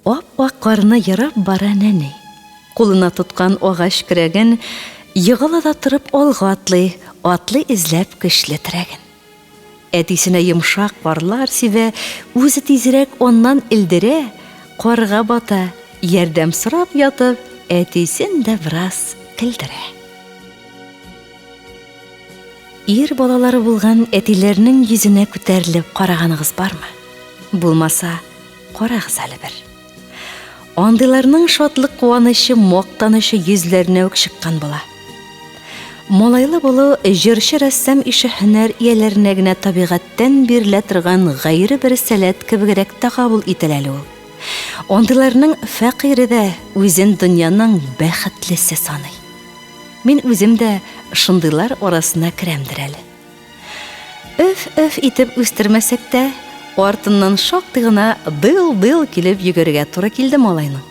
Ап-ак карны ерып бара нәни. Кулына тоткан агач көрәген Егыла да торып алга атлый, Атлый эзләп көчле терәген. Әтисенә йомшак парлар сибә, Үзе тизрәк аннан элдерә, Карга бата, ярдәм сорап ятып, Әтисен дә бераз көлдерә. Ир балалары булган әтиләрнең йөзенә күтәрелеп караганыгыз бармы? Булмаса, карагыз әле бер. Андыйларның шатлык-куанычы, мактанычы йөзләренә үк чыккан була. Малайлы булу җырчы-рәссам ише һөнәр ияләренә генә табигатьтән бирелә торган гайре бер сәләт кебегрәк тә кабул ителә әле ул. Андыйларның фәкыйре дә үзен дөньяның бәхетлесе саный. Мин үзем дә шундыйлар арасына керәмдер әле. Өф-өф итеп үстермәсәк тә, артыннан шактый гына дыл-дыл килеп йөгерергә туры килде малайның.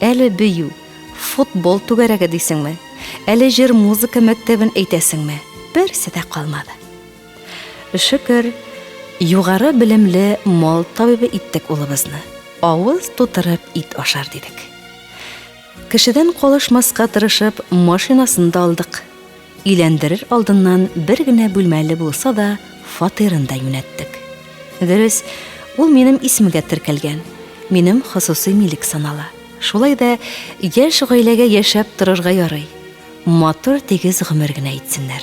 Әле бию, футбол түгәрәге дисеңме, әле җыр-музыка мәктәбен әйтәсеңме, берсе дә калмады. Шөкер, югары белемле мал табибы иттек улыбызны. Авыз тутырып ит ашар дидек. Кешедән калышмаска тырышып, машинасын да алдык. Өйләндерер алдыннан бер генә бүлмәле булса да фатирын да юнәттек. Дөрес, ул минем исемгә теркәлгән, минем хосусый милек санала. Шулай да яшь гаиләгә яшәп торырга ярый. Матур тигез гомер генә итсеннәр.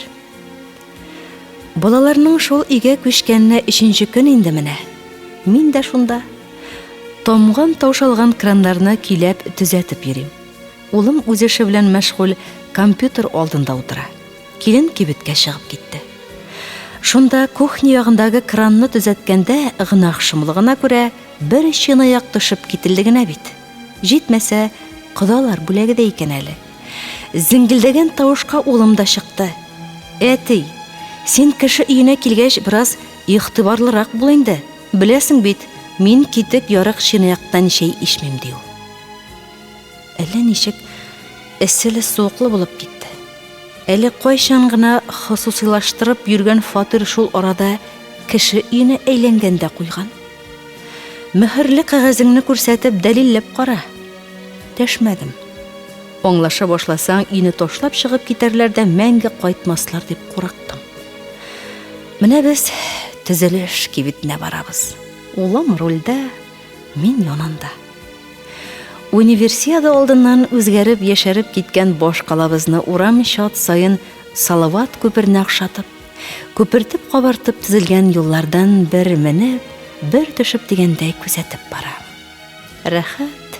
Балаларның шул өйгә күчкәненә өченче көн инде менә. Мин дә шунда. Тамган таушалган краннарны көйләп төзәтеп йөрим. Улым үз эше белән мәшгуль, компьютер алдында утыра. Килен кибеткә чыгып китте. Шунда кухня ягындагы кранны төзәткәндә гөнаһ шомлыгына күрә бер чынаяк төшеп кителде генә бит. Җитмәсә, кодалар бүләге дә икән әле. Зеңгелдәгән тавышка улым да чыкты. Әти, син кеше өенә килгәч бераз игътибарлырак бул инде. Беләсең бит, мин китек-ярык чынаяктан чәй эчмим, ди ул. Әллә ничек эсселе-суыклы булып китте. Әле кайчан гына хосусыйлаштырып йөргән фатир шул арада кеше өенә әйләнгән дә куйган. Мөһерле кәгазеңне күрсәтеп дәлилләп кара. Дәшмәдем. Аңлаша башласаң, өйне ташлап чыгып китәрләр дә мәңге кайтмаслар дип курыктым. Менә без төзелеш кибетенә барабыз. Улым рульдә, мин янында. Универсиада алдыннан үзгәреп, яшәреп киткән башкалабызны урам чат саен Салават күперенә охшатып, күпертеп-кабартып төзелгән юллардан бер менеп, бер төшеп дигәндәй күзәтеп барам. Рәхәт.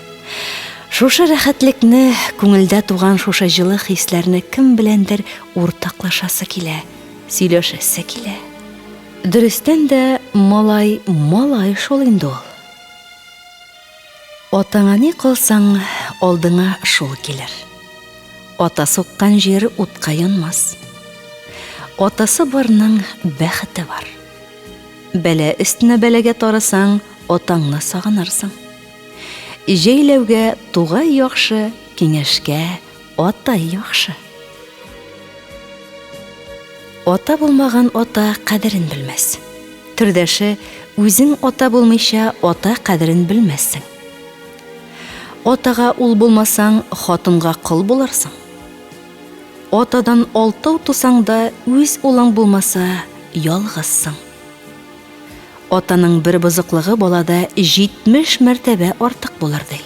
Шушы рәхәтлекне, күңелдә туган шушы җылы хисләрне кем беләндер уртаклашасы килә, сөйләшәсе килә. Дөрестән дә, малай малай шул инде ул. Атаңа ни кылсаң, алдыңа шул килер. Ата суккан җир утка янмас. Атасы барның бәхете бар. Бәла өстенә бәлагә тарысаң, атаңны сагынырсың. Җәйләүгә тугай яхшы, киңәшкә атай яхшы. Ата булмаган ата кадерен белмәс. Төрдәше, үзең ата булмыйча ата кадерен белмәссең. Атага ул булмасаң, хатынга кол булырсың. Атадан алтау тусаң да, үз улың булмаса, ялгызсың. Атаның бер бозыклыгы балада 70 мәртәбә артык булыр, ди.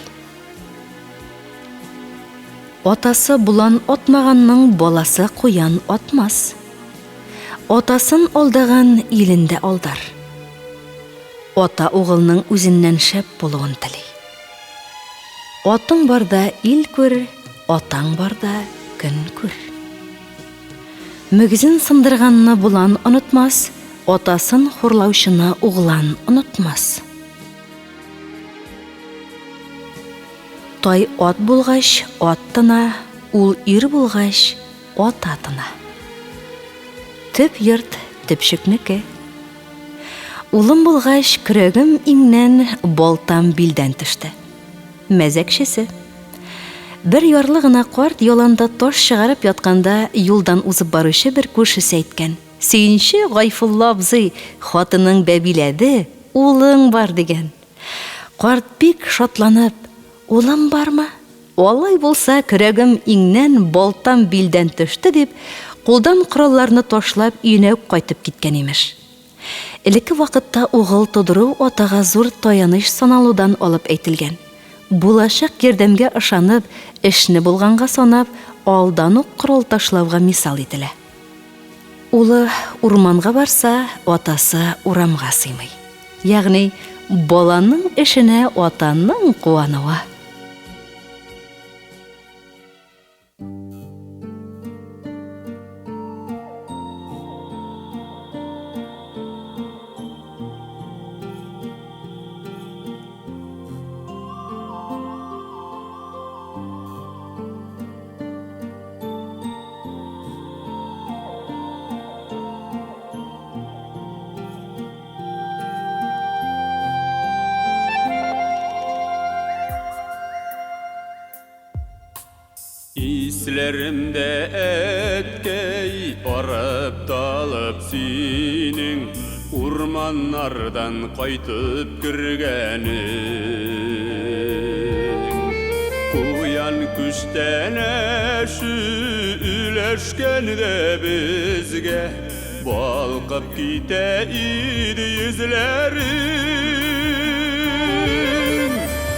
Атасы болан атмаганның баласы куян атмас. Атасын алдаган илен дә алдар. Ата угылның үзеннән шәп булуын тели. Атың барда ил күр, атаң барда көн күр. Мөгезен сындырганны болан онытмас, атасын хурлаучыны углан онытмас. Тай ат булгач, ат тына, ул ир булгач, ата тына. Төп йорт төпчекнеке. Улым булгач, көрәгем иңнән, балтам билдән төште. Мәзәкчесе. Бер ярлы гына карт яланда таш чыгарып ятканда юлдан узып баручы бер күршесе әйткән. Сөенче Гайфулла абзый, хатының бәбиләде, улың бар, дигән. Карт бик шатланып, Улым бармы? Алай булса, көрәгем иңнән, балтам билдән төште, дип, кулдан коралларны ташлап, өенә үк кайтып киткән, имеш. Элекке вакытта угыл тудыру атага зур таяныч саналудан алып әйтелгән. Булачак ярдәмгә ышанып, эшне булганга санап, алдан ук корал ташлауга мисал ителә. Улы урманга барса, атасы урамга сыймый. Ягъни, баланың эшенә атаның куануы. Исләремдә әткәй, арып талып синең урманнардан кайтып кергәнең. Куян күчтәнәше өләшкәндә безгә Балкып китә иде йөзләрең.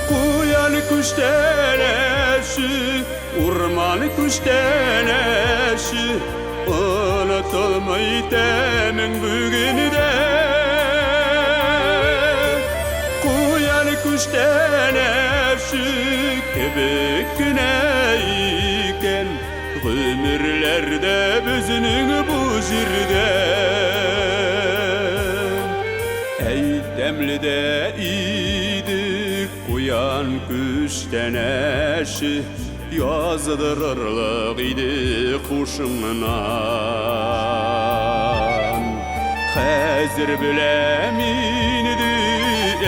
Куян күчтәнәше, урман күчтәнәше, Онытылмый тәмең бүген дә. Куян күчтәнәше кебек кенә икән. Гомерләр дә безнең бу җирдә. Әй, тәмле дә иде куян күчтәнәше, Яздырырлык иде хушыңнан. Хәзер беләм инде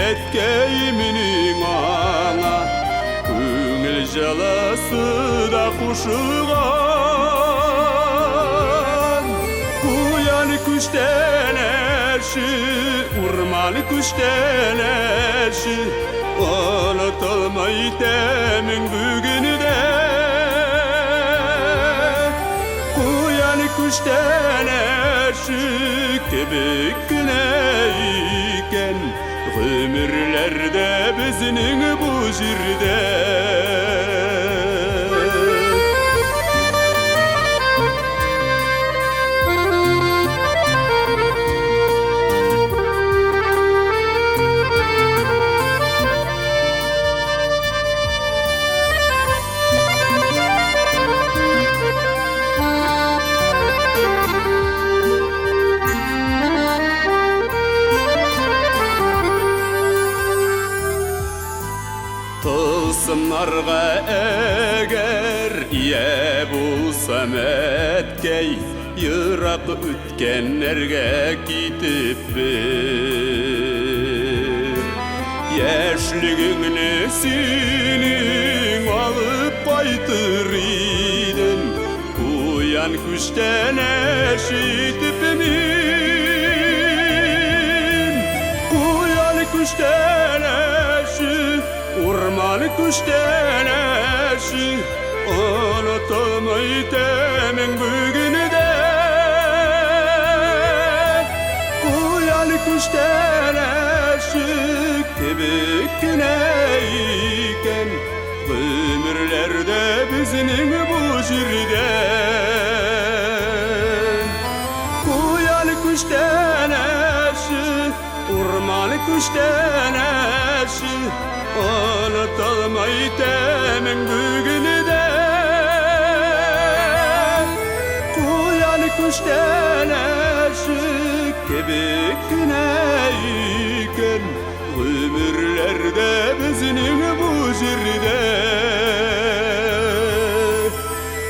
әткәемнең аңа Күңел җылысы да кушылган. Куян күчтәнәше, урман күчтәнәше, Онытылмый тәмең бүген дә. Куян күчтәнәше кебек кенә икән Гомерләр дә безнең бу җирдә. Тылсымнарга әгәр ия булсам, әткәй, Ерак үткәннәргә китеп бер. Яшьлегеңне синең алып кайтыр идем, Куян күчтәнәч итеп мин. Куян күчтәнәче, урман күчтәнәче, Онытылмый тәмең бүген дә. Куян күчтәнәче кебек кенә икән Гомерләр дә безнең бу җирдә. Куян күчтәнәче, урман күчтәнәче, Онытылмый тәмең бүген дә. Куян күчтәнәче кебек кенә икән Гомерләр дә безнең бу җирдә.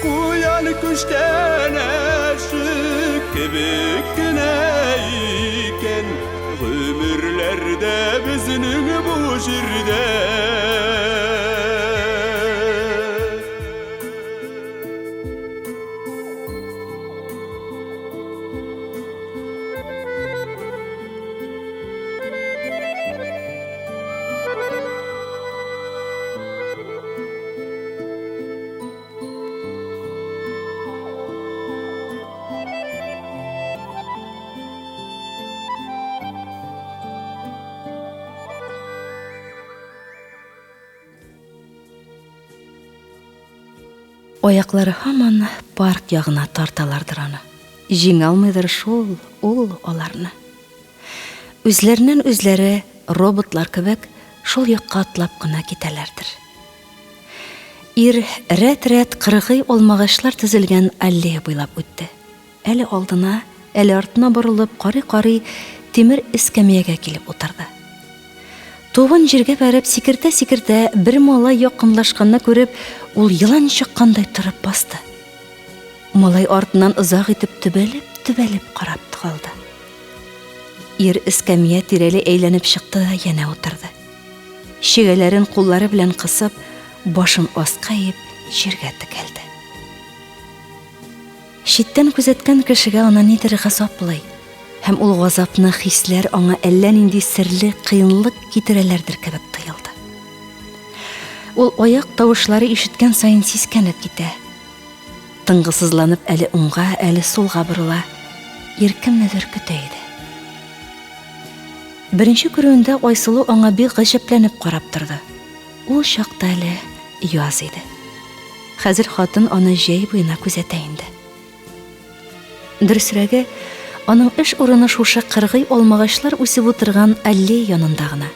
Куян күчтәнәче кебек кенә икән Гомерләр дә безнең бу җирдә. Аяклары һаман парк ягына тарталардыр аны. Җиңә алмыйдыр шул ул аларны. Үзләреннән үзләре роботлар кебек шул якка атлап кына китәләрдер. Ир рәт-рәт кыргый алмагачлар төзелгән аллея буйлап үтте. Әле алдына, әле артына борылып карый-карый тимер эскәмиягә килеп утырды. Тубын җиргә бәреп сикертә-сикертә бер малай якынлашканны күреп, ул елан чаккандай торып басты. Малай артыннан озак итеп төбәлеп-төбәлеп карап калды. Ир эскәмия тирәли әйләнеп чыкты да янә утырды. Чигәләрен куллары белән кысып, башын аска иеп, җиргә текәлде. Читтән күзәткән кешегә аны нидер газаплый, һәм ул газапны хисләр аңа әллә нинди серле кыенлык китерәләрдер кебек тоелды. Ул аяк тавышлары ишеткән саен сискәнеп китә. Тынгысызланып әле уңга, әле сулга борыла. Ир кемнедер көтә иде. Беренче күрүендә Айсылу аңа бик гаҗәпләнеп карап торды. Ул чакта әле яз иде. Хәзер хатын аны җәй буена күзәтә инде. Дөресрәге, аның эш урыны шушы кыргый алмагачлар үсеп утырган аллея янында гына.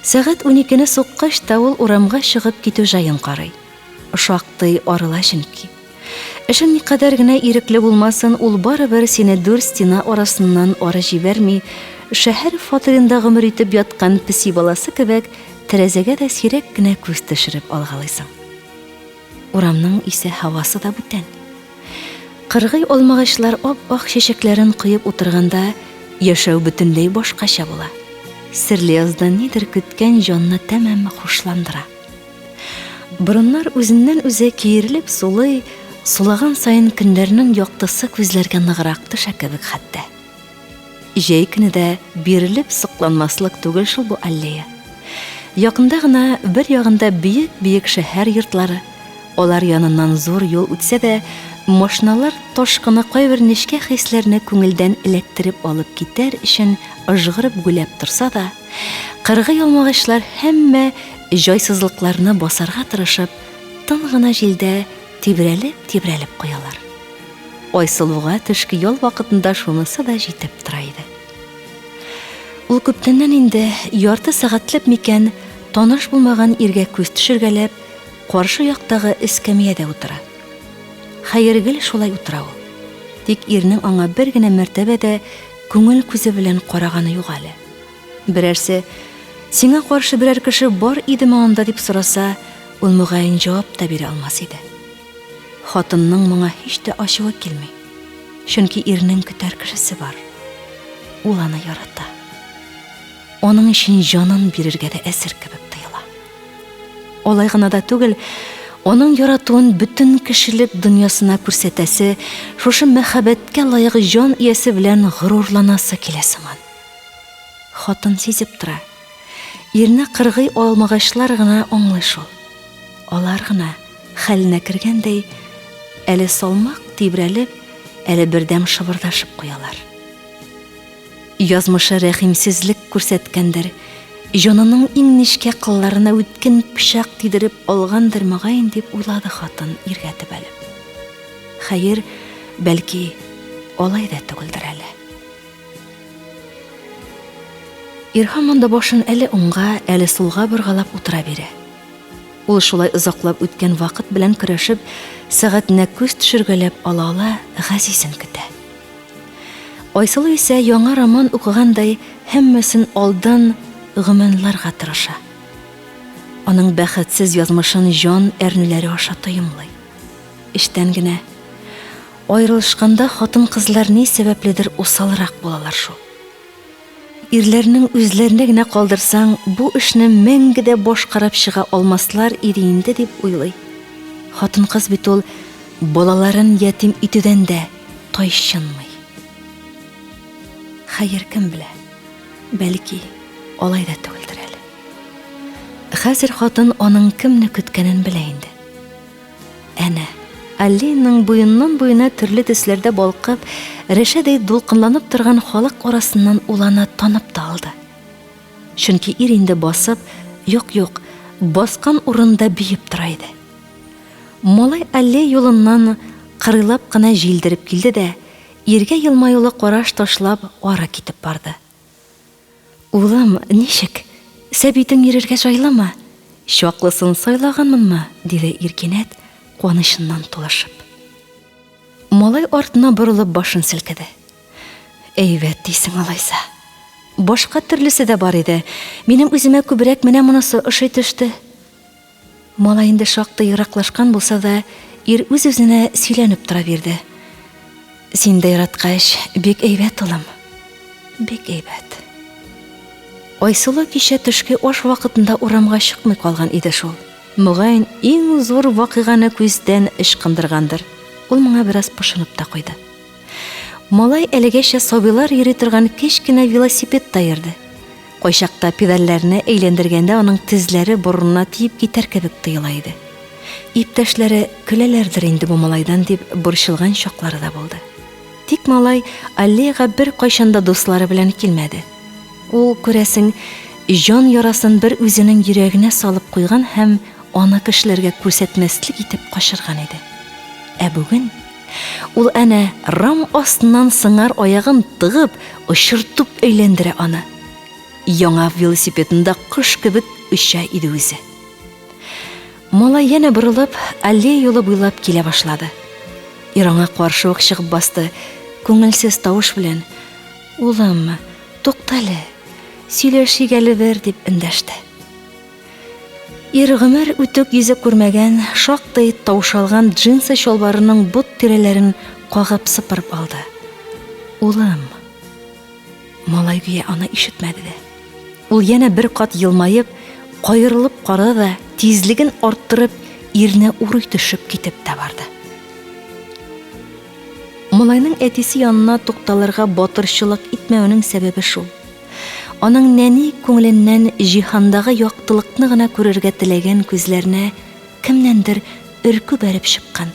Сәгать уникене суккач та ул урамга чыгып китү җаен карый. Шактый арыла чөнки. Эшең никадәр генә ирекле булмасын, ул барыбер сине дүрт стена арасыннан ары җибәрми, шәһәр фатирында гомер итеп яткан песи баласы кебек, тәрәзәгә дә сирәк кенә күз төшереп алгалыйсың. Урамның исә һавасы да бүтән. Кыргый алмагачлар ап-ак чәчәкләрен коеп утырганда, яшәү бөтенләй башкача була. Серле яздан нидер көткән җанны тәмам хушландыра. Борыннар үзеннән-үзе киерелеп сулый, сулаган саен көннәрнең яктысы күзләргә ныграк төшә кебек хәтта. Җәй көне дә бирелеп сокланмаслык түгел шул бу аллея. Якында гына бер ягында биек-биек шәһәр йортлары, алар яныннан зур юл үтсә дә, машиналар ташкыны кайбер нечкә хисләрне күңелдән эләктереп алып китәр өчен ыжгырып гүләп торса да, Кыргый алмагачлар һәммә җайсызлыкларны басарга тырышып, тын гына җилдә тибрәлеп-тибрәлеп куялар. Айсылуга төшке ял вакытында шунысы да җитеп тора иде. Ул күптәннән инде ярты сәгатьләп микән таныш булмаган иргә күз төшергәләп, каршы яктагы эскәмиядә утыра. Хәер, гел шулай утыра ул. Тик ирнең аңа бер генә мәртәбә дә күңел күзе белән караганы юк әле. Берәрсе, Сиңа каршы берәр кеше бар идеме анда дип сораса, ул мөгаен җавап та бирә алмас иде. Хатынның моңа һич тә ачуы килми. Чөнки ирнең көтәр кешесе бар. Ул аны ярата. Аның өчен җанын бирергә дә әзер кебек тоела. Алай гына да түгел, аның яратуын бөтен кешелек дөньясына күрсәтәсе, шушы мәхәббәткә лаек җан иясе белән горурланасы килә сыман. Хатын сизеп тора. Ирне кыргый алмагачлар гына аңлый шул. Алар гына, хәленә кергәндәй, әле салмак тибрәлеп, әле бердәм шыбырдашып куялар. Язмышы рәхимсезлек күрсәткәндер, җанының иң нечкә кылларына үткен пычак тидереп алгандыр, мөгаен, дип уйлады хатын, иргә төбәлеп. Хәер, бәлки, алай да түгелдер әле. Ир һаман да башын әле уңга, әле сулга боргалап утыра бирә. Ул шулай озаклап үткән вакыт белән көрәшеп, сәгатенә күз төшергәләп ала-ала Газизен көтә. Айсылу исә яңа роман укыгандай һәммәсен алдан гөманларга тырыша. Аның бәхетсез язмышын җан әрнүләре аша тоемлый. Эчтән генә, Аерылышканда хатын-кызлар ни сәбәпледер усалрак булалар шул. Ирләрнең үзләренә генә калдырсаң, бу эшне мәңге дә башкарып чыга алмаслар иде инде дип уйлый. Хатын-кыз бит ул балаларын ятим итүдән дә тайчынмый. Хәер, кем белә, бәлки, алай да түгелдер әле. Хәзер хатын аның кемне көткәнен белә инде. Әнә, аллеяның буеннан-буена төрле төсләрдә балкып, рәшәдәй дулкынланып торган халык арасыннан ул аны танып та алды. Чөнки ир инде басып, юк-юк, баскан урынында биеп тора иде. Малай аллея юлыннан кырыйлап кына җилдереп килде дә, иргә елмаюлы караш ташлап, ары китеп барды. Улым, ничек, сәбитең йөрергә җайлымы? Чаклысын сайлаганмынмы? диде ир кинәт, куанычыннан тулышып. Малай артына борылып башын селкеде. Әйбәт дисең алайса. Башка төрлесе дә бар иде. Минем үземә күбрәк менә монысы ошый төште. Малай инде шактый ераклашкан булса да, ир үз-үзенә сөйләнеп тора бирде. Син дә яраткач, бик әйбәт, улым. Бик әйбәт. Айсылу кичә төшке аш вакытында урамга чыкмый калган иде шул. Мөгаен, иң зур вакыйганы күздән ычкындыргандыр. Ул моңа бераз пошынып та куйды. Малай әлегәчә сабыйлар йөри торган кечкенә велосипедта йөрде. Кайчакта педальләрне әйләндергәндә аның тезләре борынына тиеп китәр кебек тоела иде. Иптәшләре көләләрдер инде бу малайдан дип борчылган чаклары да булды. Тик малай аллеяга беркайчан да дуслары белән килмәде. Ул, күрәсең, җан ярасын бер үзенең йөрәгенә салып куйган һәм аны кешеләргә күрсәтмәслек итеп качырган иде. Ә бүген Ул әнә рам астыннан сыңар аягын тыгып, очыртып әйләндерә аны. Яңа велосипедында кош кебек оча иде үзе. Малай янә борылып, аллея юлы буйлап килә башлады. Ир аңа каршы ук чыгып басты, күңелсез тавыш белән: "Улым, туктале, сөйләшик әле бер", дип эндәште. Ир гомер үтүк йөзе күрмәгән, шактый таушалган джинсы чалбарының бот тирәләрен кагып сыпырып алды. Улым. Малай гүя аны ишетмәде дә. Ул янә бер кат елмаеп, каерылып карады да, тизлеген арттырып, ирне урый төшеп китеп тә барды. Малайның әтисе янына тукталырга батырчылык итмәвенең сәбәбе шул. Аның нәни күңеленнән җиһандагы яктылыкны гына күрергә теләгән күзләренә кемнәндер өркү бәреп чыккан.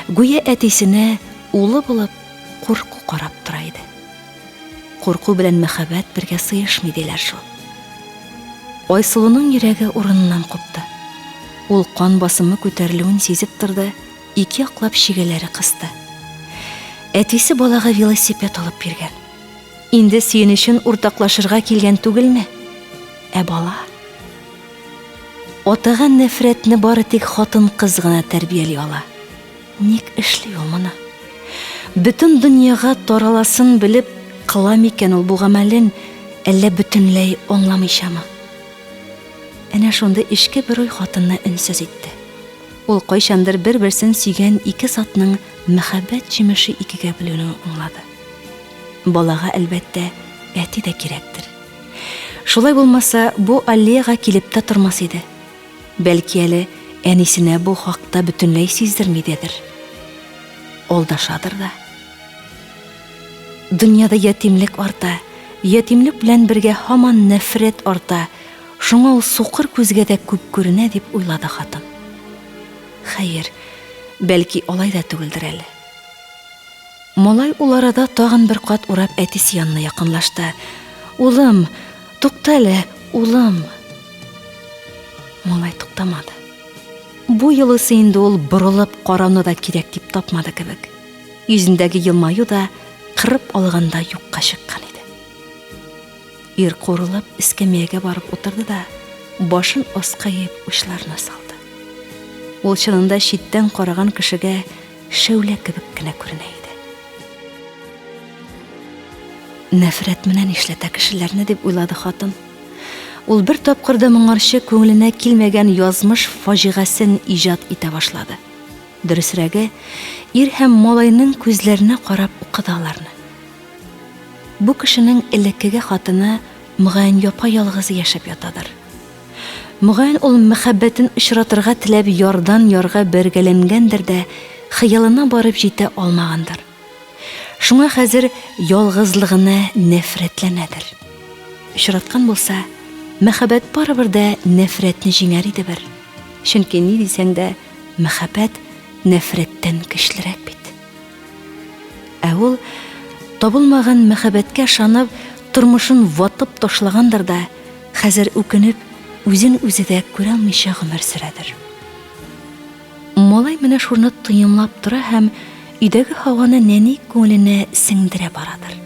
Гүя әтисенә улы булып курку карап тора иде. Курку белән мәхәббәт бергә сыешмый диләр шул. Айсылуның йөрәге урыныннан купты. Ул кан басымы күтәрелүен сизеп торды, ике яклап чигәләре кысты. Әтисе балага велосипед алып биргән. Инде сөенечен уртаклашырга килгән түгелме? Ә бала? Атага нәфрәтне бары тик хатын-кыз гына тәрбияли ала. Ник эшли ул моны? Бөтен дөньяга тараласын белеп кыла микән ул бу гамәлен, әллә бөтенләй аңламыйчамы? Әнә шундый эчке бер уй хатынны өнсез итте. Ул кайчандыр бер-берсен сөйгән ике затның мәхәббәт җимеше икегә бүленүен аңлады. Балага, әлбәттә, әти дә кирәктер. Шулай булмаса, бу аллеяга килеп тә тормас иде. Бәлки әле әнисенә бу хакта бөтенләй сиздерми дәдер. Алдашадыр да. Дөньяда ятимлек арта, ятимлек белән бергә һаман нәфрәт арта, шуңа ул сукыр күзгә дә күп күренә дип уйлады хатын. Хәер, бәлки алай да түгелдер әле. Малай ул арада тагын бер кат урап әтисе янына якынлашты. Улым, тукта әле, улым. Малай туктамады. Бу юлысы инде ул борылып карауны да кирәк дип тапмады кебек. Йөзендәге елмаю да кырып алганда юкка чыккан иде. Ир курылып эскәмиягә барып утырды да, башын аска иеп учларына салды. Ул чынында читтән караган кешегә шәүлә кебек кенә күренә иде. Нәфрәт менә нишләтә кешеләрне дип уйлады хатын. Ул бер тапкыр да моңарчы күңеленә килмәгән язмыш фаҗигасен иҗат итә башлады. Дөресрәге, ир һәм малайның күзләренә карап укыды аларны. Бу кешенең элеккеге хатыны мөгаен япа-ялгыз яшәп ятадыр. Мөгаен ул мәхәббәтен очратырга теләп ярдан ярга бәргәләнгәндер дә, хыялына барып җитә алмагандыр. Шуңа хәзер ялгызлыгына нәфрәтләнәдер. Очраткан булса, мәхәббәт барыбер дә нәфрәтне җиңәр иде бер. Чөнки ни дисәң дә, мәхәббәт нәфрәттән көчлерәк бит. Ә ул табылмаган мәхәббәткә ышанып, тормышын ватып ташлагандыр да, хәзер үкенеп, үзен үзе дә күрә алмыйча гомер сөрәдер. Малай менә шуны тоемлап тора һәм өйдәге һаваны нәни күңеленә сеңдерә барадыр.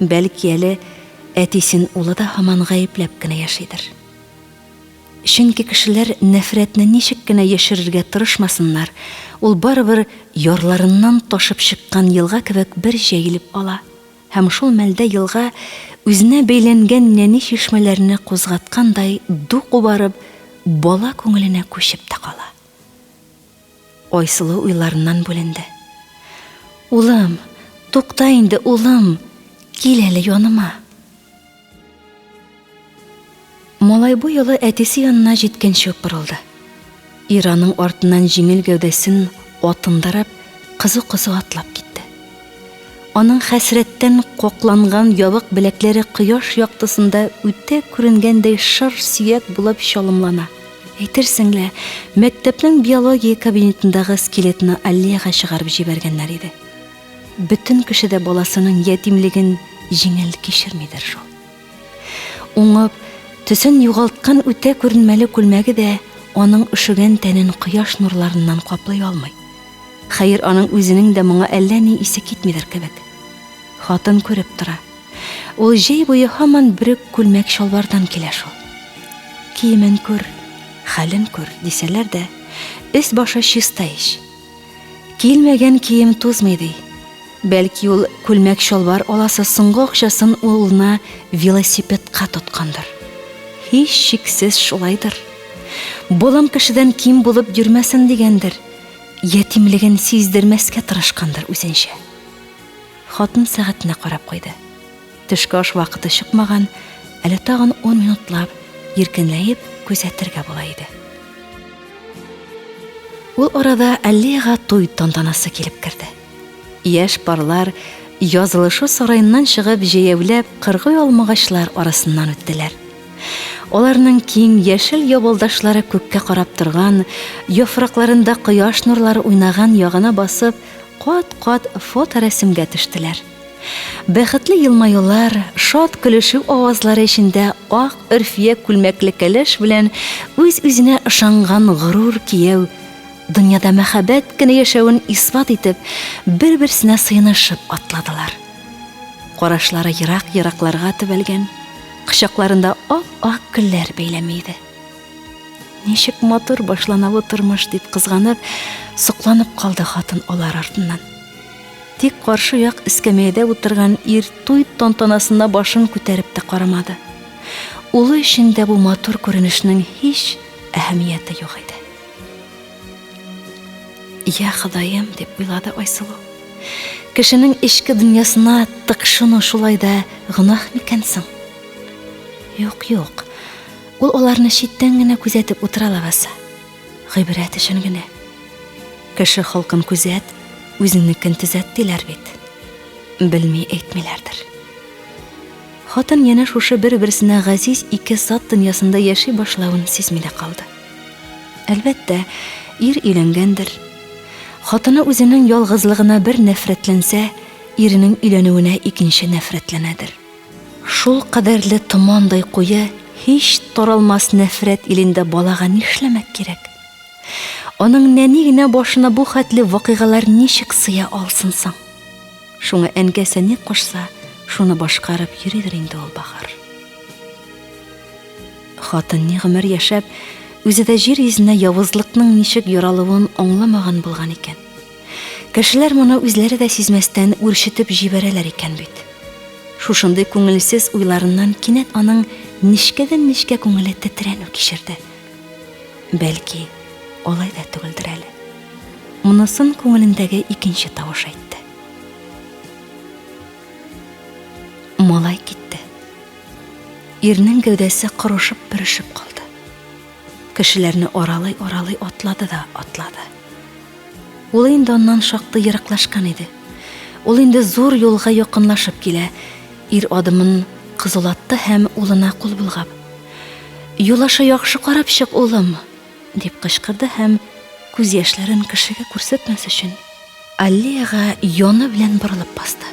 Бәлки әле әтисен улы да һаман гаепләп кенә яшидер. Чөнки кешеләр нәфрәтне ничек кенә яшерергә тырышмасыннар, ул барыбер ярларыннан ташып чыккан елга кебек бер җәелеп ала. Һәм шул мәлдә елга, үзенә бәйләнгән нәни чишмәләрне кузгаткандай ду кубарып, бала күңеленә күчеп тә кала. Айсылу уйларыннан бүленде. Улым, тукта инде, улым, кил әле яныма. Малай бу юлы әтисе янына җиткәнче үк борылды. Ир аның артыннан җиңел гәүдәсен атындырып, кызу-кызу атлап китте. Аның хәсрәттән какланган ябык беләкләре кояш яктысында үтә күренгәндәй шыр сөяк булып чалымлана. Әйтерсең лә, мәктәпнең биология кабинетындагы скелетны аллеяга чыгарып җибәргәннәр иде. Бөтен кеше дә баласының ятимлеген җиңел кичермидер шул. Уңып, төсен югалткан үтә күренмәле күлмәге дә аның өшегән тәнен кояш нурларыннан каплый алмый. Хәер, аның үзенең дә моңа әллә ни исе китмидер кебек. Хатын күреп тора. Ул җәй буе һаман бер үк күлмәк-чалбардан килә шул. Киемен күр, хәлен күр, дисәләр дә, өс-башы чиста ич. Киелмәгән кием тузмый, ди. Бәлки ул күлмәк-чалбар аласы соңгы акчасын улына велосипедка тоткандыр. Һичшиксез шулайдыр. Балам кешедән ким булып йөрмәсен дигәндер. Ятимлеген сиздермәскә тырышкандыр үзенчә. Хатын сәгатенә карап куйды. Төшке аш вакыты чыкмаган, әле тагын ун минутлап иркенләеп күзәтергә була иде. Ул арада аллеяга туй тантанасы килеп керде. Яшь парлар язылышу сараеннан чыгып җәяүләп кыргый алмагачлар арасыннан үттеләр. Аларның киң яшел ябалдашлары күккә карап торган, яфракларында кояш нурлары уйнаган ягына басып, кат-кат фоторәсемгә төштеләр. Бәхетле елмаюлар, шат көлешү авазлары эчендә ак өрфия күлмәкле кәләш белән үз-үзенә ышанган горур кияү, дөньяда мәхәббәт кенә яшәвен исбат итеп, бер-берсенә сыенышып атладылар. Карашлары ерак-еракларга төбәлгән, кочакларында ап-ак гөлләр бәйләме иде. Ничек матур башлана бу тормыш, дип кызганып, сокланып калды хатын алар артыннан. Тик каршы як эскәмиядә утырган ир туй тантанасына башын күтәреп тә карамады. Улы өчен дә бу матур күренешнең һич әһәмияте юк иде. Я Ходаем, дип уйлады Айсылу. Кешенең эчке дөньясына тыкшыну шулай да гөнаһ микән соң? Юк, юк. Ул аларны читтән генә күзәтеп утыра лабаса. Гыйбрәт өчен генә. Кеше холкын күзәт, үзеңнекен төзәт диләр бит. Белми әйтмиләрдер. Хатын янә шушы бер-берсенә газиз ике зат дөньясында яши башлавын сизми дә калды. Әлбәттә, ир өйләнгәндер. Хатыны үзенең ялгызлыгына бер нәфрәтләнсә, иренең өйләнүенә икенче нәфрәтләнәдер. Шул кадәрле томандай куе, һич таралмас нәфрәт илендә балага нишләмәк кирәк? Аның нәни генә башына бу хәтле вакыйгалар ничек сыя алсын соң? Шуңа әнкәсе ни кушса, шуны башкарып йөридер инде ул бахыр. Хатын ни гомер яшәп, үзе дә җир йөзенә явызлыкның ничек яралуын аңламаган булган икән. Кешеләр моны үзләре дә сизмәстән үрчетеп җибәрәләр икән бит. Шушындый күңелсез уйларыннан кинәт аның нечкәдән-нечкә күңеле тетрәнү кичерде. Бәлки, алай да түгелдер әле. Монысын күңелендәге икенче тавыш әйтте. Малай китте. Ирнең гәүдәсе корышып-бөрешеп калды. Кешеләрне аралый-аралый атлады да атлады. Ул инде аннан шактый ераклашкан иде. Ул инде зур юлга якынлашып килә. Ир адымын кызулатты һәм улына кул болгап: "Юл аша яхшы карап чык, улым!" дип кычкырды һәм күз яшьләрен кешегә күрсәтмәс өчен аллеяга яны белән борылып басты.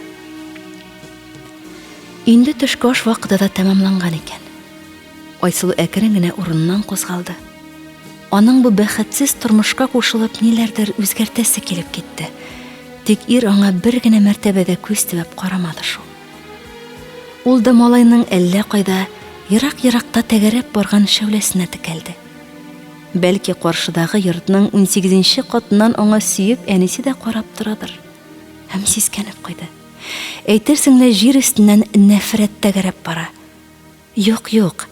Инде төшке аш вакыты да тәмамланган икән. Айсылу әкрен генә урыныннан кузгалды. Аның бу бәхетсез тормышка кушылып ниләрдер үзгәртәсе килеп китте. Тик ир аңа бер генә мәртәбә дә күз төбәп карамады шул. Ул да малайның әллә кайда, ерак-еракта тәгәрәп барган шәүләсенә текәлде. Бәлки каршыдагы йортның унсигезенче катыннан аңа сөеп әнисе дә карап торадыр. Һәм сискәнеп куйды. Әйтерсең лә җир өстеннән нәфрәт тәгәрәп бара. Юк, юк,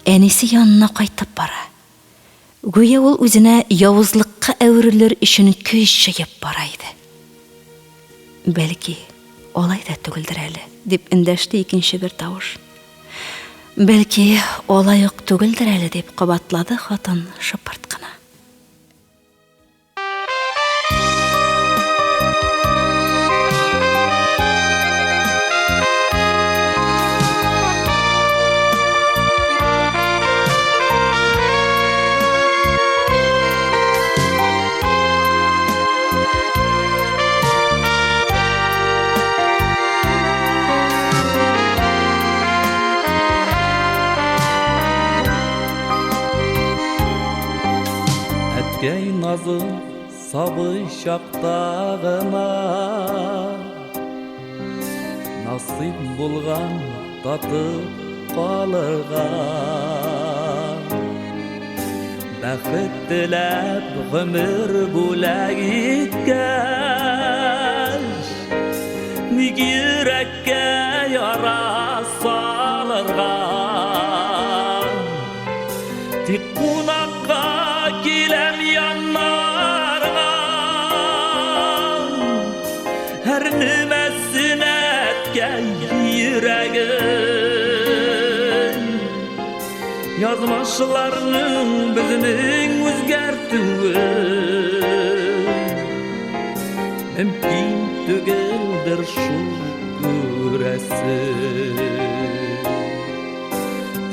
әнисе янына кайтып бара. Гүя ул үзенә явызлыкка әверелер өчен көч җыеп бара иде. Бәлки, алай да түгелдер әле, дип эндәште икенче бер тавыш. Бәлки, алай ук түгелдер әле, дип кабатлады хатын шыпырт кына. Әткәй назы сабый чакта гына Насыйп булган татып калырга. Бәхет теләп гомер бүләк иткәч, Ник йөрәккә яра салырга? Тик кунакка киләм яннарыңа, Әрнемәсен әткәй йөрәгем. Язмышларның безнең үзгәртүе Мөмкин түгелдер шул күрәсең.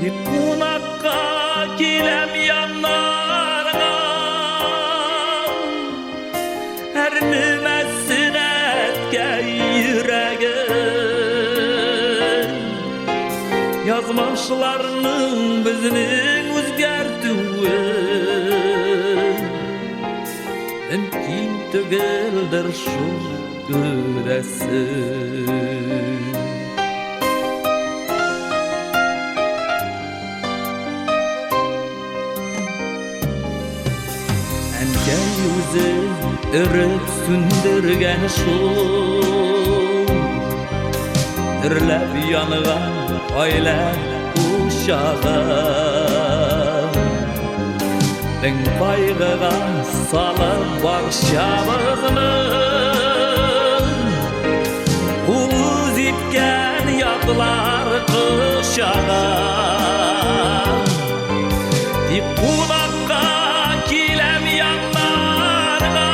Тик кунакка киләм яннарыңа, Әрнемәсен әткәй йөрәгем. Язмышларның безнең үзгәртүе Мөмкин түгелдер шул күрәсең. Әнкәй үзе өреп сүндергән шул Дөрләп янган гаилә учагы. Мең кайгыга салып барчабызны Ул үз иткән ятлар кочагы. Тик кунакка киләм яннарыңа,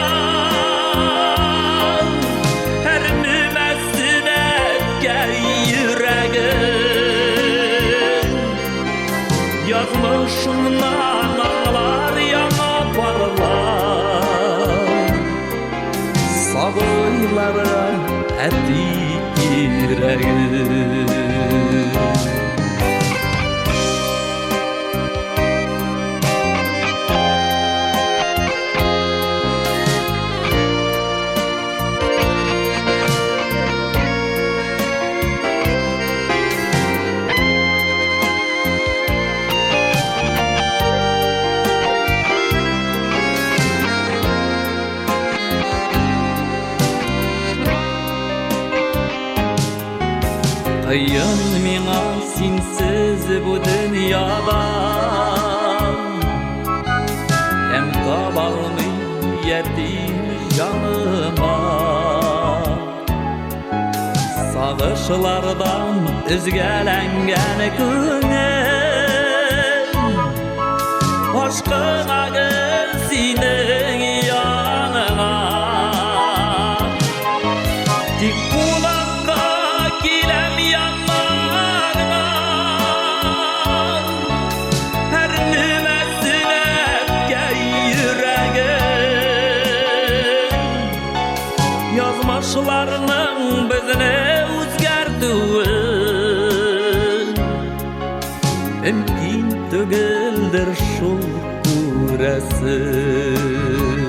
Әрнемәсен әткәй йөрәгем. Язмышыңнан аңлар яңа парлар, Сабыйларга әти кирәген. Кыен миңа синсез бу дөньяда, Кем табалмый ятим җаныма. Сагышлардан өзгәләнгән күңел, Ашкына гел синең яныңа. Тик кунакка киләм яннарыңа, Әрнемәсен әткәй йөрәгем. Язмышларның безне үзгәртүе Мөмкин түгелдер шул күрәсең. күрәсең.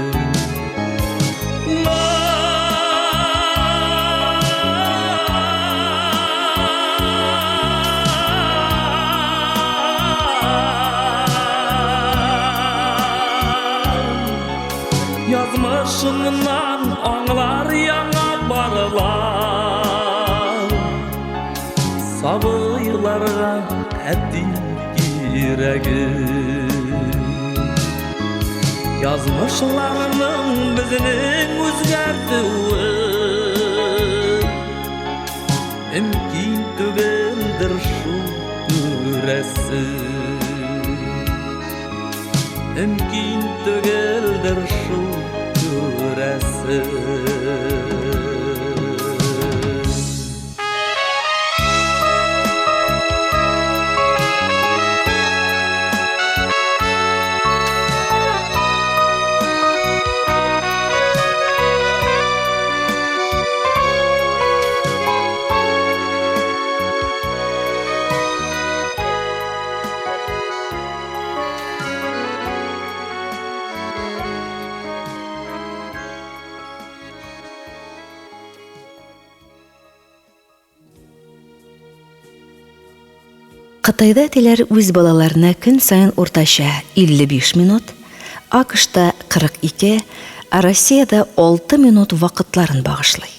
Язмышыңнан аңлар яңа парлар. Сабыйларга әти кирәге. Язмышларның безнең үзгәртүе Мөмкин түгелдер шул күрәсең. Мөмкин түгелдер шул күрәсең. Кытайда әтиләр үз балаларына көн саен уртача 55 минут, АКШта 42, ә Россиядә 6 минут вакытларын багышлый.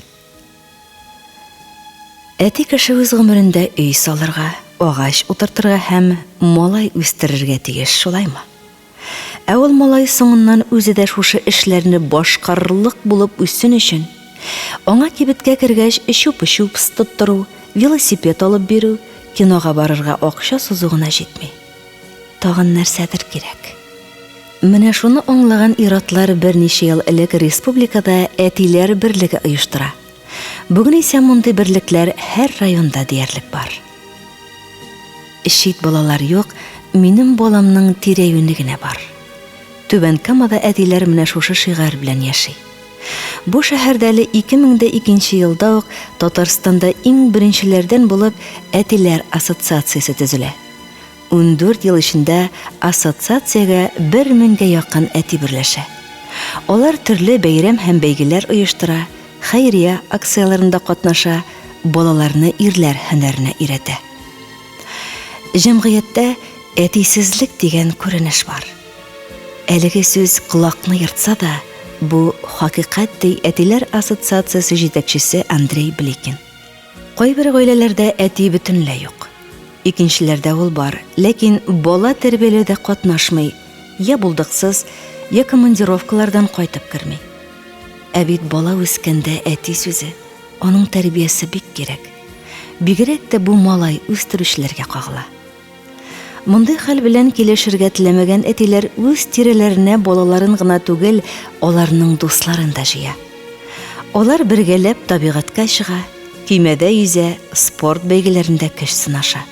Әти кеше үз гомерендә өй салырга, агач утыртырга һәм малай үстерергә тиеш, шулаймы? Ә ул малай соңыннан үзе дә шушы эшләрне башкарырлык булып үссен өчен, аңа кибеткә кергәч чупа-чупс тоттыру, велосипед алып бирү, кинога барырга акча сузу гына җитми. Тагын нәрсәдер кирәк. Менә шуны аңлаган ир-атлар берничә ел элек республикада Әтиләр берлеге оештыра. Бүген исә мондый берлекләр һәр районда диярлек бар. Чит балалар юк, минем баламның тирә-юне генә бар. Түбән Камада әтиләр менә шушы шигарь белән яши. Бу шәһәрдә әле 2002 нче елда ук Татарстанда иң беренчеләрдән булып Әтиләр ассоциациясе төзелә. 14 ел эчендә ассоциациягә бер меңгә якын әти берләшә. Алар төрле бәйрәм һәм бәйгеләр оештыра, хәйрия акцияләрендә катнаша, балаларны ирләр һөнәренә өйрәтә. Җәмгыятьтә әтисезлек дигән күренеш бар. Әлеге сүз колакны ертса да, бу хакыйкать, ди Әтиләр ассоциациясе җитәкчесе Андрей Бликин. Кайбер гаиләләрдә әти бөтенләй юк. Икенчеләрдә ул бар, ләкин бала тәрбияләүдә катнашмый, я булдыксыз, я командировкалардан кайтып керми. Ә бит бала үскәндә әти сүзе, аның тәрбиясе бик кирәк. Бигрәк тә бу малай үстерүчеләргә кагыла. Мондый хәл белән килешергә теләмәгән әтиләр үз тирәләренә балаларын гына түгел, аларның дусларын да җыя. Алар бергәләп табигатькә чыга, көймәдә йөзә, спорт бәйгеләрендә көч сынаша.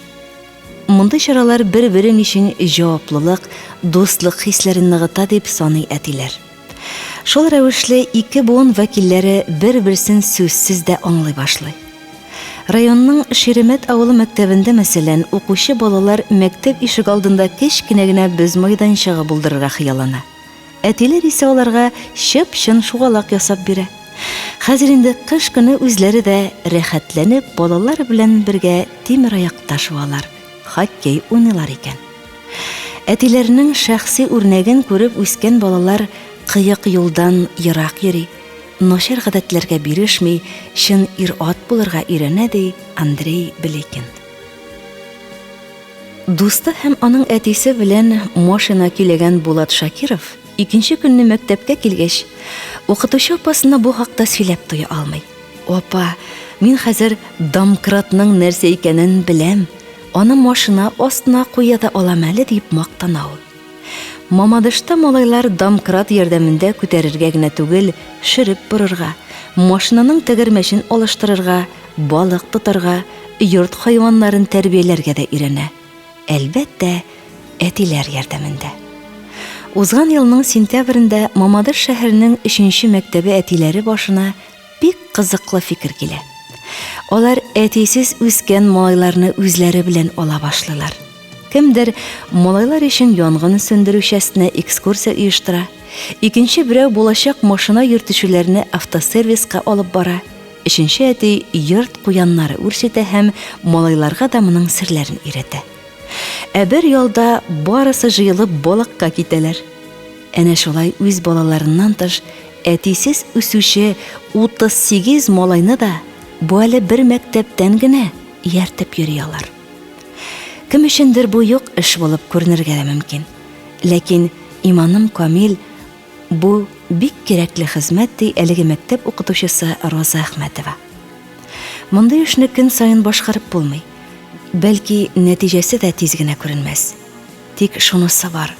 Мондый чаралар бер-берең өчен җаваплылык, дуслык хисләрен ныгыта дип саный әтиләр. Шул рәвешле ике буын вәкилләре бер-берсен сүзсез дә аңлый башлый. Районның Ширемәт авылы мәктәбендә, мәсәлән, укучы балалар мәктәп ишегалдында кечкенә генә боз майданчыгы булдырырга хыяллана. Әтиләр исә аларга чып-чын шугалак ясап бирә. Хәзер инде кыш көне үзләре дә рәхәтләнеп балалар белән бергә тимераякта шуалар, хоккей уйныйлар икән. Әтиләренең шәхси үрнәген күреп үскән балалар кыек юлдан ерак йөри, начар гадәтләргә бирешми, чын ир-ат булырга өйрәнә, ди Андрей Беликин. Дусты һәм аның әтисе белән машина көйләгән Булат Шакиров икенче көнне мәктәпкә килгәч, укытучы апасына бу хакта сөйләп туя алмый. Апа, мин хәзер домкратның нәрсә икәнен беләм, аны машина астына куя да алам әле, дип мактана ул. Мамадышта малайлар домкрат ярдәмендә күтәрергә генә түгел, шөреп борырга, машинаның тәгәрмәчен алыштырырга, балык тотарга, йорт хайваннарын тәрбияләргә дә өйрәнә. Әлбәттә, әтиләр ярдәмендә. Узган елның сентябрендә Мамадыш шәһәренең өченче мәктәбе әтиләре башына бик кызыклы фикер килә. Алар әтисез үскән малайларны үзләре белән ала башлыйлар. Кемдер малайлар өчен янгын сүндерү частенә экскурсия оештыра, икенче берәү булачак машина йөртүчеләрне автосервиска алып бара, өченче әти йорт куяннары үрчетә һәм малайларга да моның серләрен өйрәтә. Ә бер ялда барысы җыелып балыкка китәләр. Әнә шулай үз балаларыннан тыш әтисез үсүче 38 малайны да бу әле бер мәктәптән генә ияртеп йөри алар. Кем өчендер бу юк эш булып күренергә дә мөмкин. Ләкин иманым камил, бу бик кирәкле хезмәт, ди әлеге мәктәп укытучысы Роза Әхмәтова. Мондый эшне көн саен башкарып булмый. Бәлки, нәтиҗәсе дә тиз генә күренмәс. Тик шунысы бар,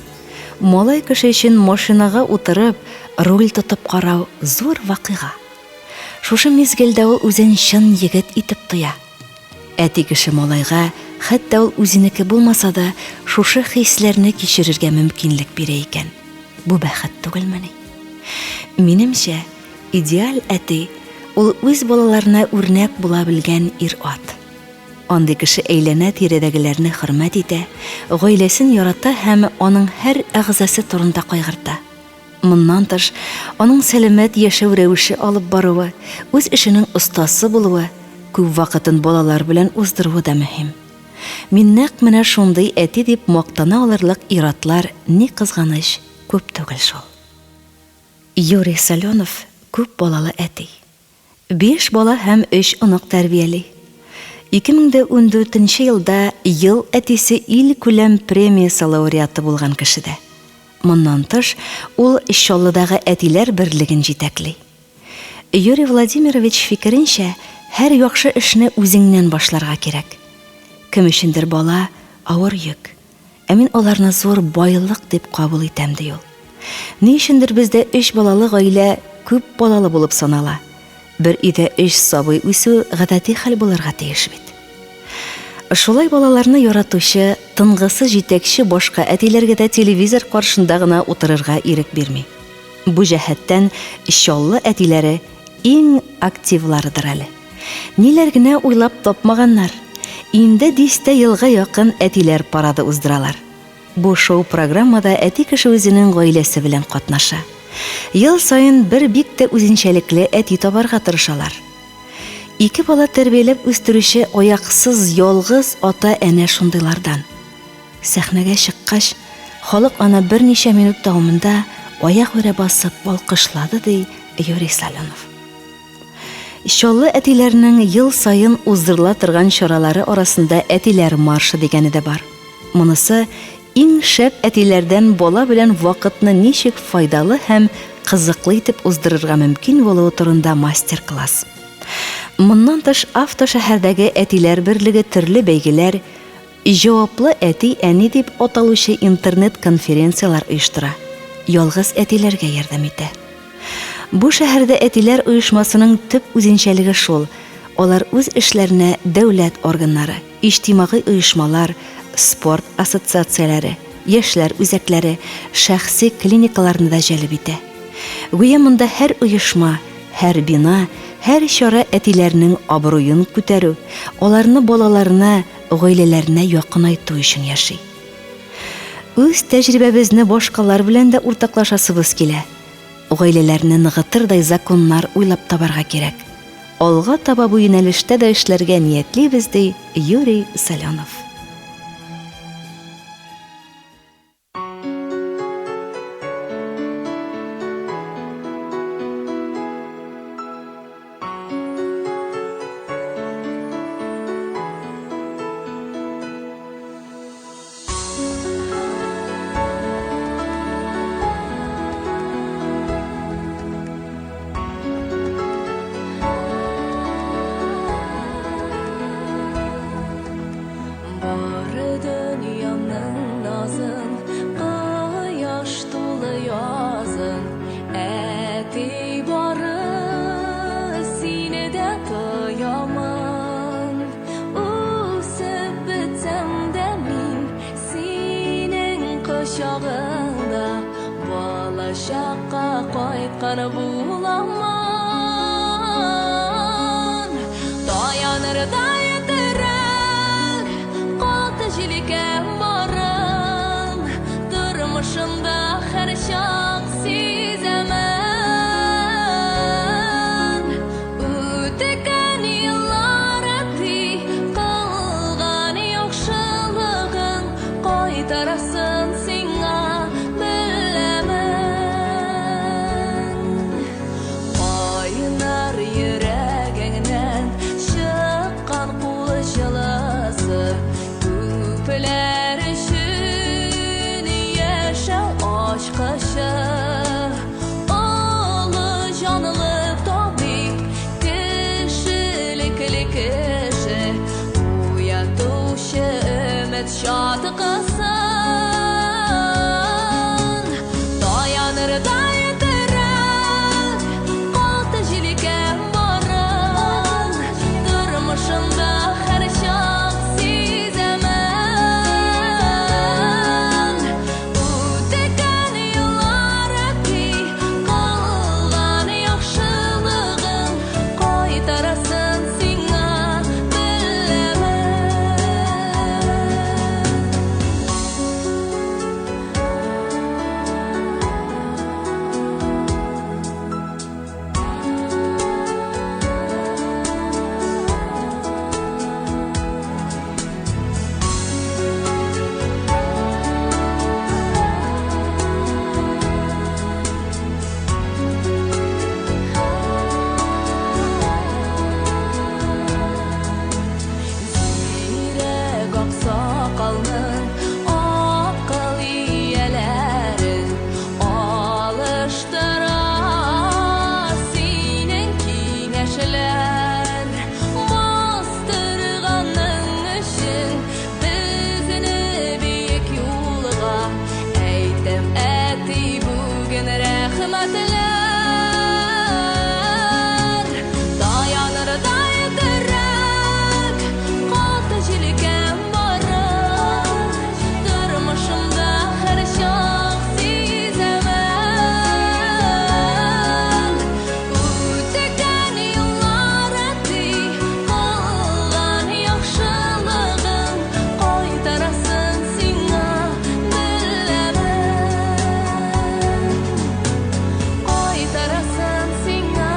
малай кеше өчен машинага утырып, руль тотып карау зур вакыйга. Шушы мизгелдә ул үзен чын егет итеп тоя. Әти кеше малайга, хәтта ул үзенеке булмаса да, шушы хисләрне кичерергә мөмкинлек бирә икән. Бу бәхет түгелмени? Минемчә, идеаль әти, ул үз балаларына үрнәк була белгән ир-ат. Андый кеше әйләнә-тирәдәгеләрне хөрмәт итә, гаиләсен ярата һәм аның һәр әгъзасы турында кайгырта. Моннан тыш, аның сәламәт яшәү рәвеше алып баруы, үз эшенең остасы булуы, күп вакытын балалар белән уздыруы да мөһим. Мин нәкъ менә шундый әти дип мактана алырлык ир-атлар, ни кызганыч, күп түгел шул. Юрий Соленов, күп балалы әти. Биш бала һәм өч онык тәрбияли. 2014 нче елда Ел әтисе илкүләм премиясе лауреаты булган кеше дә. Моннан тыш, ул Чаллыдагы әтиләр берлеген җитәкли. Юрий Владимирович фикеренчә, һәр яхшы эшне үзеңнән башларга кирәк. Кем өчендер бала, авыр йөк. Ә мин аларны зур байлык дип кабул итәм, ди ул. Ни өчендер бездә өч балалы гаилә күп балалы булып санала. Бер өйдә өч сабый үсү гадәти хәл булырга тиеш бит. Шулай балаларны яратучы, тынгысыз җитәкче башка әтиләргә дә телевизор каршында гына утырырга ирек бирми. Бу җәһәттән Чаллы әтиләре иң активларыдыр әле. Ниләр генә уйлап тапмаганнар. Инде дистә елга якын әтиләр парады уздыралар. Бу шоу-программада әти кеше үзенең гаиләсе белән катнаша. Ел саен бер бик тә үзенчәлекле әти табарга тырышалар. Ике бала тәрбияләп үстерүче аяксыз ялгыз ата әнә шундыйлардан. Сәхнәгә чыккач, халык аны берничә минут дәвамында аягүрә басып алкышлады, ди Юрий Соленов. Чаллы әтиләренең ел саен уздырыла торган чаралары арасында Әтиләр маршы дигәне дә бар. Монысы иң шәп әтиләрдән бала белән вакытны ничек файдалы һәм кызыклы итеп уздырырга мөмкин булуы турында мастер-класс. Моннан тыш автошәһәрдәге әтиләр берлеге төрле бәйгеләр, Җаваплы әти-әни дип аталучы интернет-конференцияләр оештыра, ялгыз әтиләргә ярдәм итә. Бу шәһәрдә әтиләр оешмасының төп үзенчәлеге шул, алар үз эшләренә дәүләт органнары, иҗтимагый оешмалар, спорт ассоциацияләре, яшьләр үзәкләре, шәхси клиникаларны да җәлеп итә. Гүя монда һәр оешма, һәр бина, һәр чара әтиләрнең абруен күтәрү, аларны балаларына, гаиләләренә якынайту өчен яши. Үз тәҗрибәбезне башкалар белән дә уртаклашасыбыз килә. Гаиләләрне ныгытырдай законнар уйлап табарга кирәк. Алга таба бу юнәлештә дә эшләргә ниятлибез, ди Юрий Соленов. Бары дөньямның назын, кояш тулы язын, әти бары сине дә тоямын. Үсеп бетсәм дә мин синең кочагыңда балачакка кайткан буламын. Таянырдай терәк, каты җилкәм бар. һәрчак сизәмен. Үткән еллар әти, кылган яхшылыгың кайтарасын сиңа беләмен. Кайнар йөрәгеңнән чыккан кул җылысы күпләр өчен яшәү ачкычы. Олы җанлы табиб, кешелекле кеше, уятучы өмет чаткысын. Таянырдай терәк, каты җилкәм барын, тормышымда һәрчак сизәмен. Үткән еллар әти, кылган яхшылыгың кайтарасын сиңа беләмен. Зирәк аксакалның акыл ияләрен алыштыра синең киңәшләр. Бастырганың өчен безне бөек юлга, әйтәм, әти, бүген рәхмәтләр. Таянырдай терәк, каты җилкәм барын, тормышымда һәрчак сизәмен. Үткән еллар әти, кылган яхшылыгың кайтарасын сиңа беләмен. Кайтарасын сиңа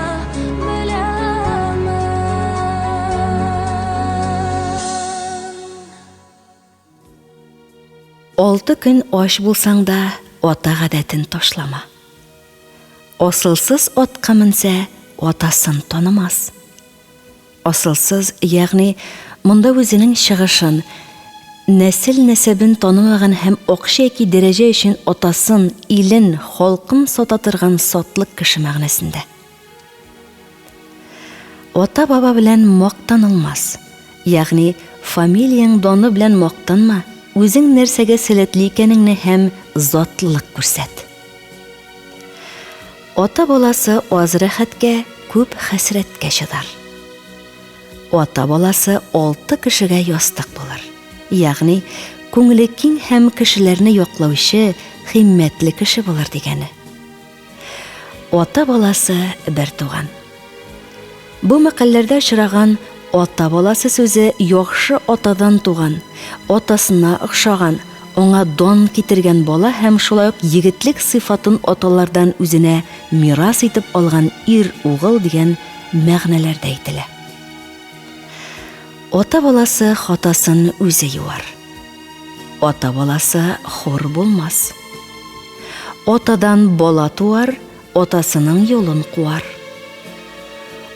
беләмен. Алты көн ач булсаң да, ата гадәтен ташлама. Асылсыз атка менсә, атасын танымас. Асылсыз, ягъни монда үзенең чыгышын, нәсел-нәсәбен танымаган һәм акча яки дәрәҗә өчен атасын, илен, халкын сата торган сатлык кеше мәгънәсендә. Ата-баба белән мактанылмас. Ягъни фамилияң даны белән мактанма, үзең нәрсәгә сәләтле икәнеңне һәм затлылык күрсәт. Ата баласы аз рәхәткә, күп хәсрәткә чыдар. Ата баласы алты кешегә ястык булыр. Ягъни күңеле киң һәм кешеләрне яклаучы, химмәтле кеше булыр дигәне. Ата баласы бер туган. Бу мәкальләрдә очраган ата баласы сүзе яхшы атадан туган, атасына охшаган, аңа дан китергән бала һәм шулай ук егетлек сыйфатын аталардан үзенә мирас итеп алган ир угыл дигән мәгънәләрдә әйтелә. Ата баласы хатасын үзе юар. Ата баласы хур булмас. Атадан бала туар, атасының юлын куар.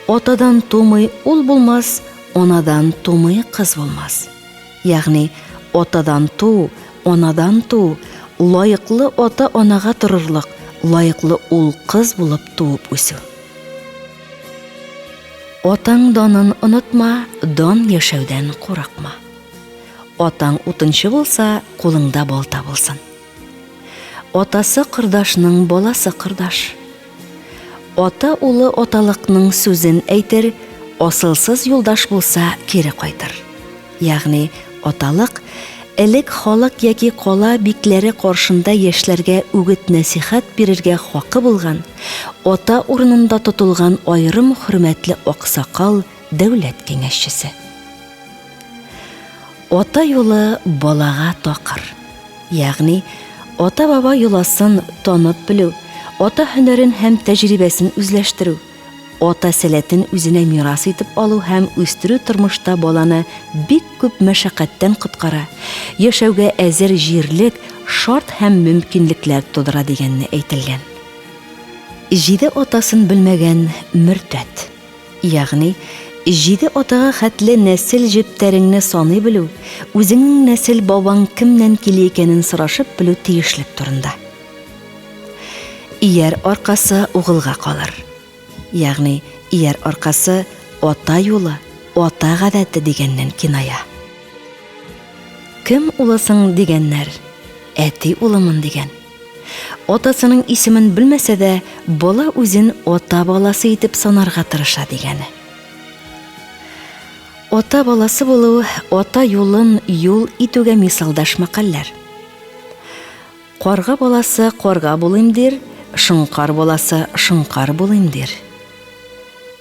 Атадан тумый ул булмас, анадан тумый кыз булмас. Ягъни атадан ту, анадан ту, лаеклы ата-анага торырлык, лаеклы ул кыз булып туып үсү. Атаң данын онытма, дан яшәүдән курыкма. Атаң утынчы булса, кулыңда балта булсын. Атасы кордашның баласы кордаш. Ата улы аталыкның сүзен әйтер, асылсыз юлдаш булса, кире кайтыр. Ягъни аталык элек халык яки кала бикләре каршында яшьләргә үгет-нәсихәт бирергә хакы булган, ата урынында тотылган аерым хөрмәтле аксакал, дәүләт киңәшчесе. Ата юлы балага такыр. Ягъни, Ата-баба йоласын танып белү, ата һөнәрен һәм тәҗрибәсен үзләштерү, ата сәләтен үзенә мирас итеп алу һәм үстерү тормышта баланы бик күп мәшәкатьтән коткара, яшәүгә әзер җирлек, шарт һәм мөмкинлекләр тудыра дигәнне әйтелгән. Җиде атасын белмәгән мөртәт. Ягъни, җиде атага хәтле нәсел җептәреңне саный белү, үзеңнең нәсел бабаң кемнән килә икәнен сорашып белү тиешлек турында. Ияр аркасы угылга калыр. Ягъни, ияр аркасы ата юлы, ата гадәте дигәннән киная. Кем улысың дигәннәр, әти улымын дигән. Атасының исемен белмәсә дә, бала үзен ата баласы итеп санарга тырыша дигәне. Ата баласы булу, ата юлын юл итүгә мисалдаш мәкальләр. Карга баласы карга булыйм дир, шоңкар баласы шоңкар булыйм дир.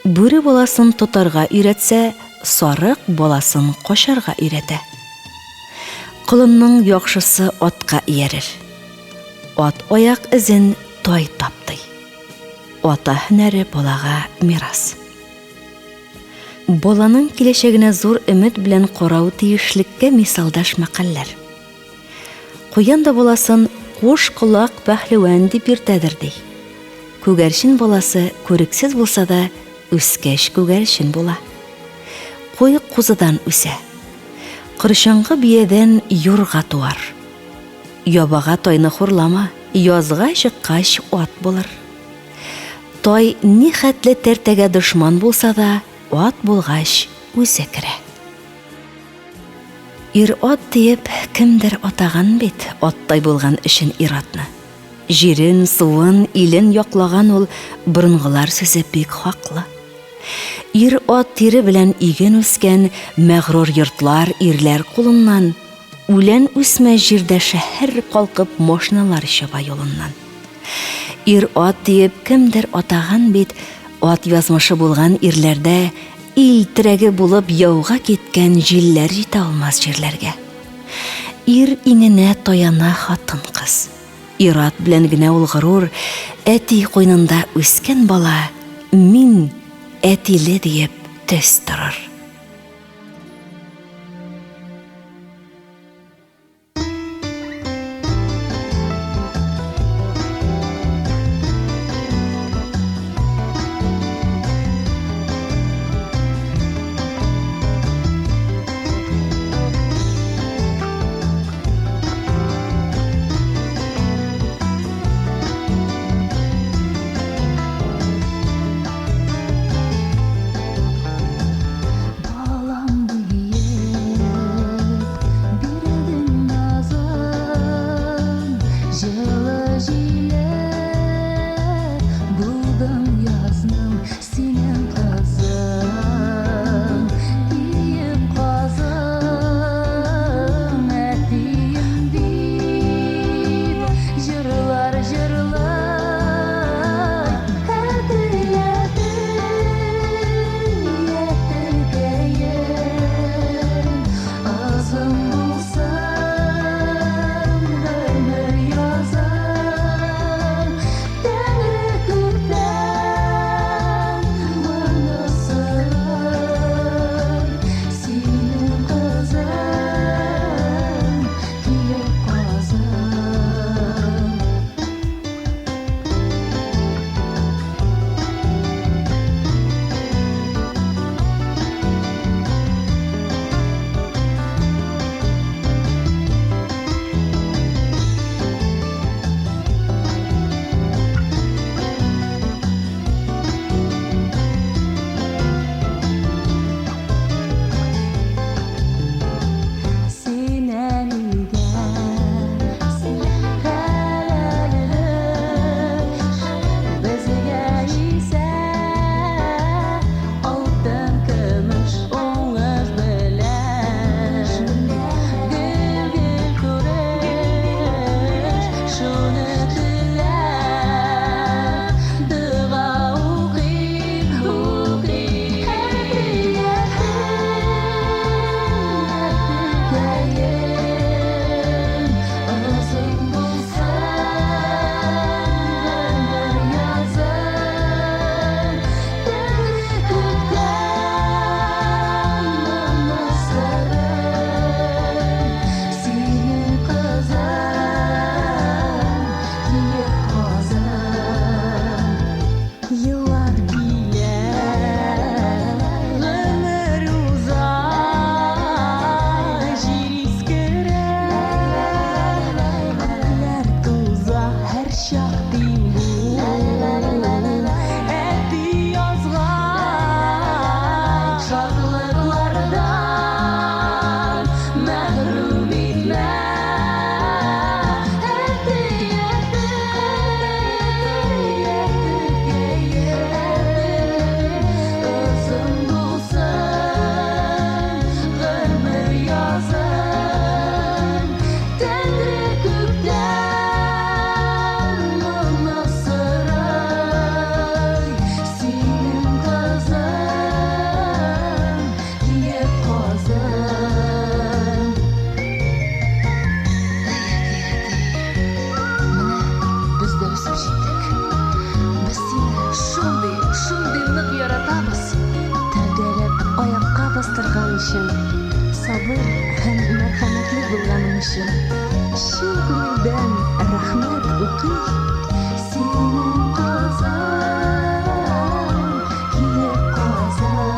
Бүре баласын тотарга өйрәтсә, сарык баласын качарга өйрәтә. Колынның яхшысы атка иярер. Ат аяк эзен тай таптый. Ата һөнәре балага мирас. Баланың киләчәгенә зур өмет белән карау тиешлеккә мисалдаш мәкальләр. Куян да баласын куш колак пәһлевән дип йөртәдер, ди. Күгәрчен баласы күрексез булса да, үскәч күгәрчен була. Куй кузыдан үсә. Корчаңгы биядән юрга туар. Ябага тайны хурлама, язга чыккач ат булыр. Тай ни хәтле тәртәгә дошман булса да, ат булгач үзе керә. Ир-ат диеп кемдер атаган бит аттай булган өчен ир-атны. Җирен, суын, илен яклаган ул борынгылар сүзе бик хаклы. Ир-ат тире белән иген үскән мәгърур йортлар ирләр кулыннан, үлән үсмәс җирдә шәһәр калкып машиналар чаба юлыннан. Ир-ат диеп кемдер атаган бит ат язмышы булган ирләрдә ил терәге булып яуга киткән җилләр җитә алмас җирләргә. Ир иңенә таяна хатын-кыз. Ир-ат белән генә ул горур, әти куенында үскән бала мин әтиле диеп төз торыр. өчен, сабыр һәм мәрхәмәтле булганың өчен чын күңелдән рәхмәт укый синең Казан, килеп Казан.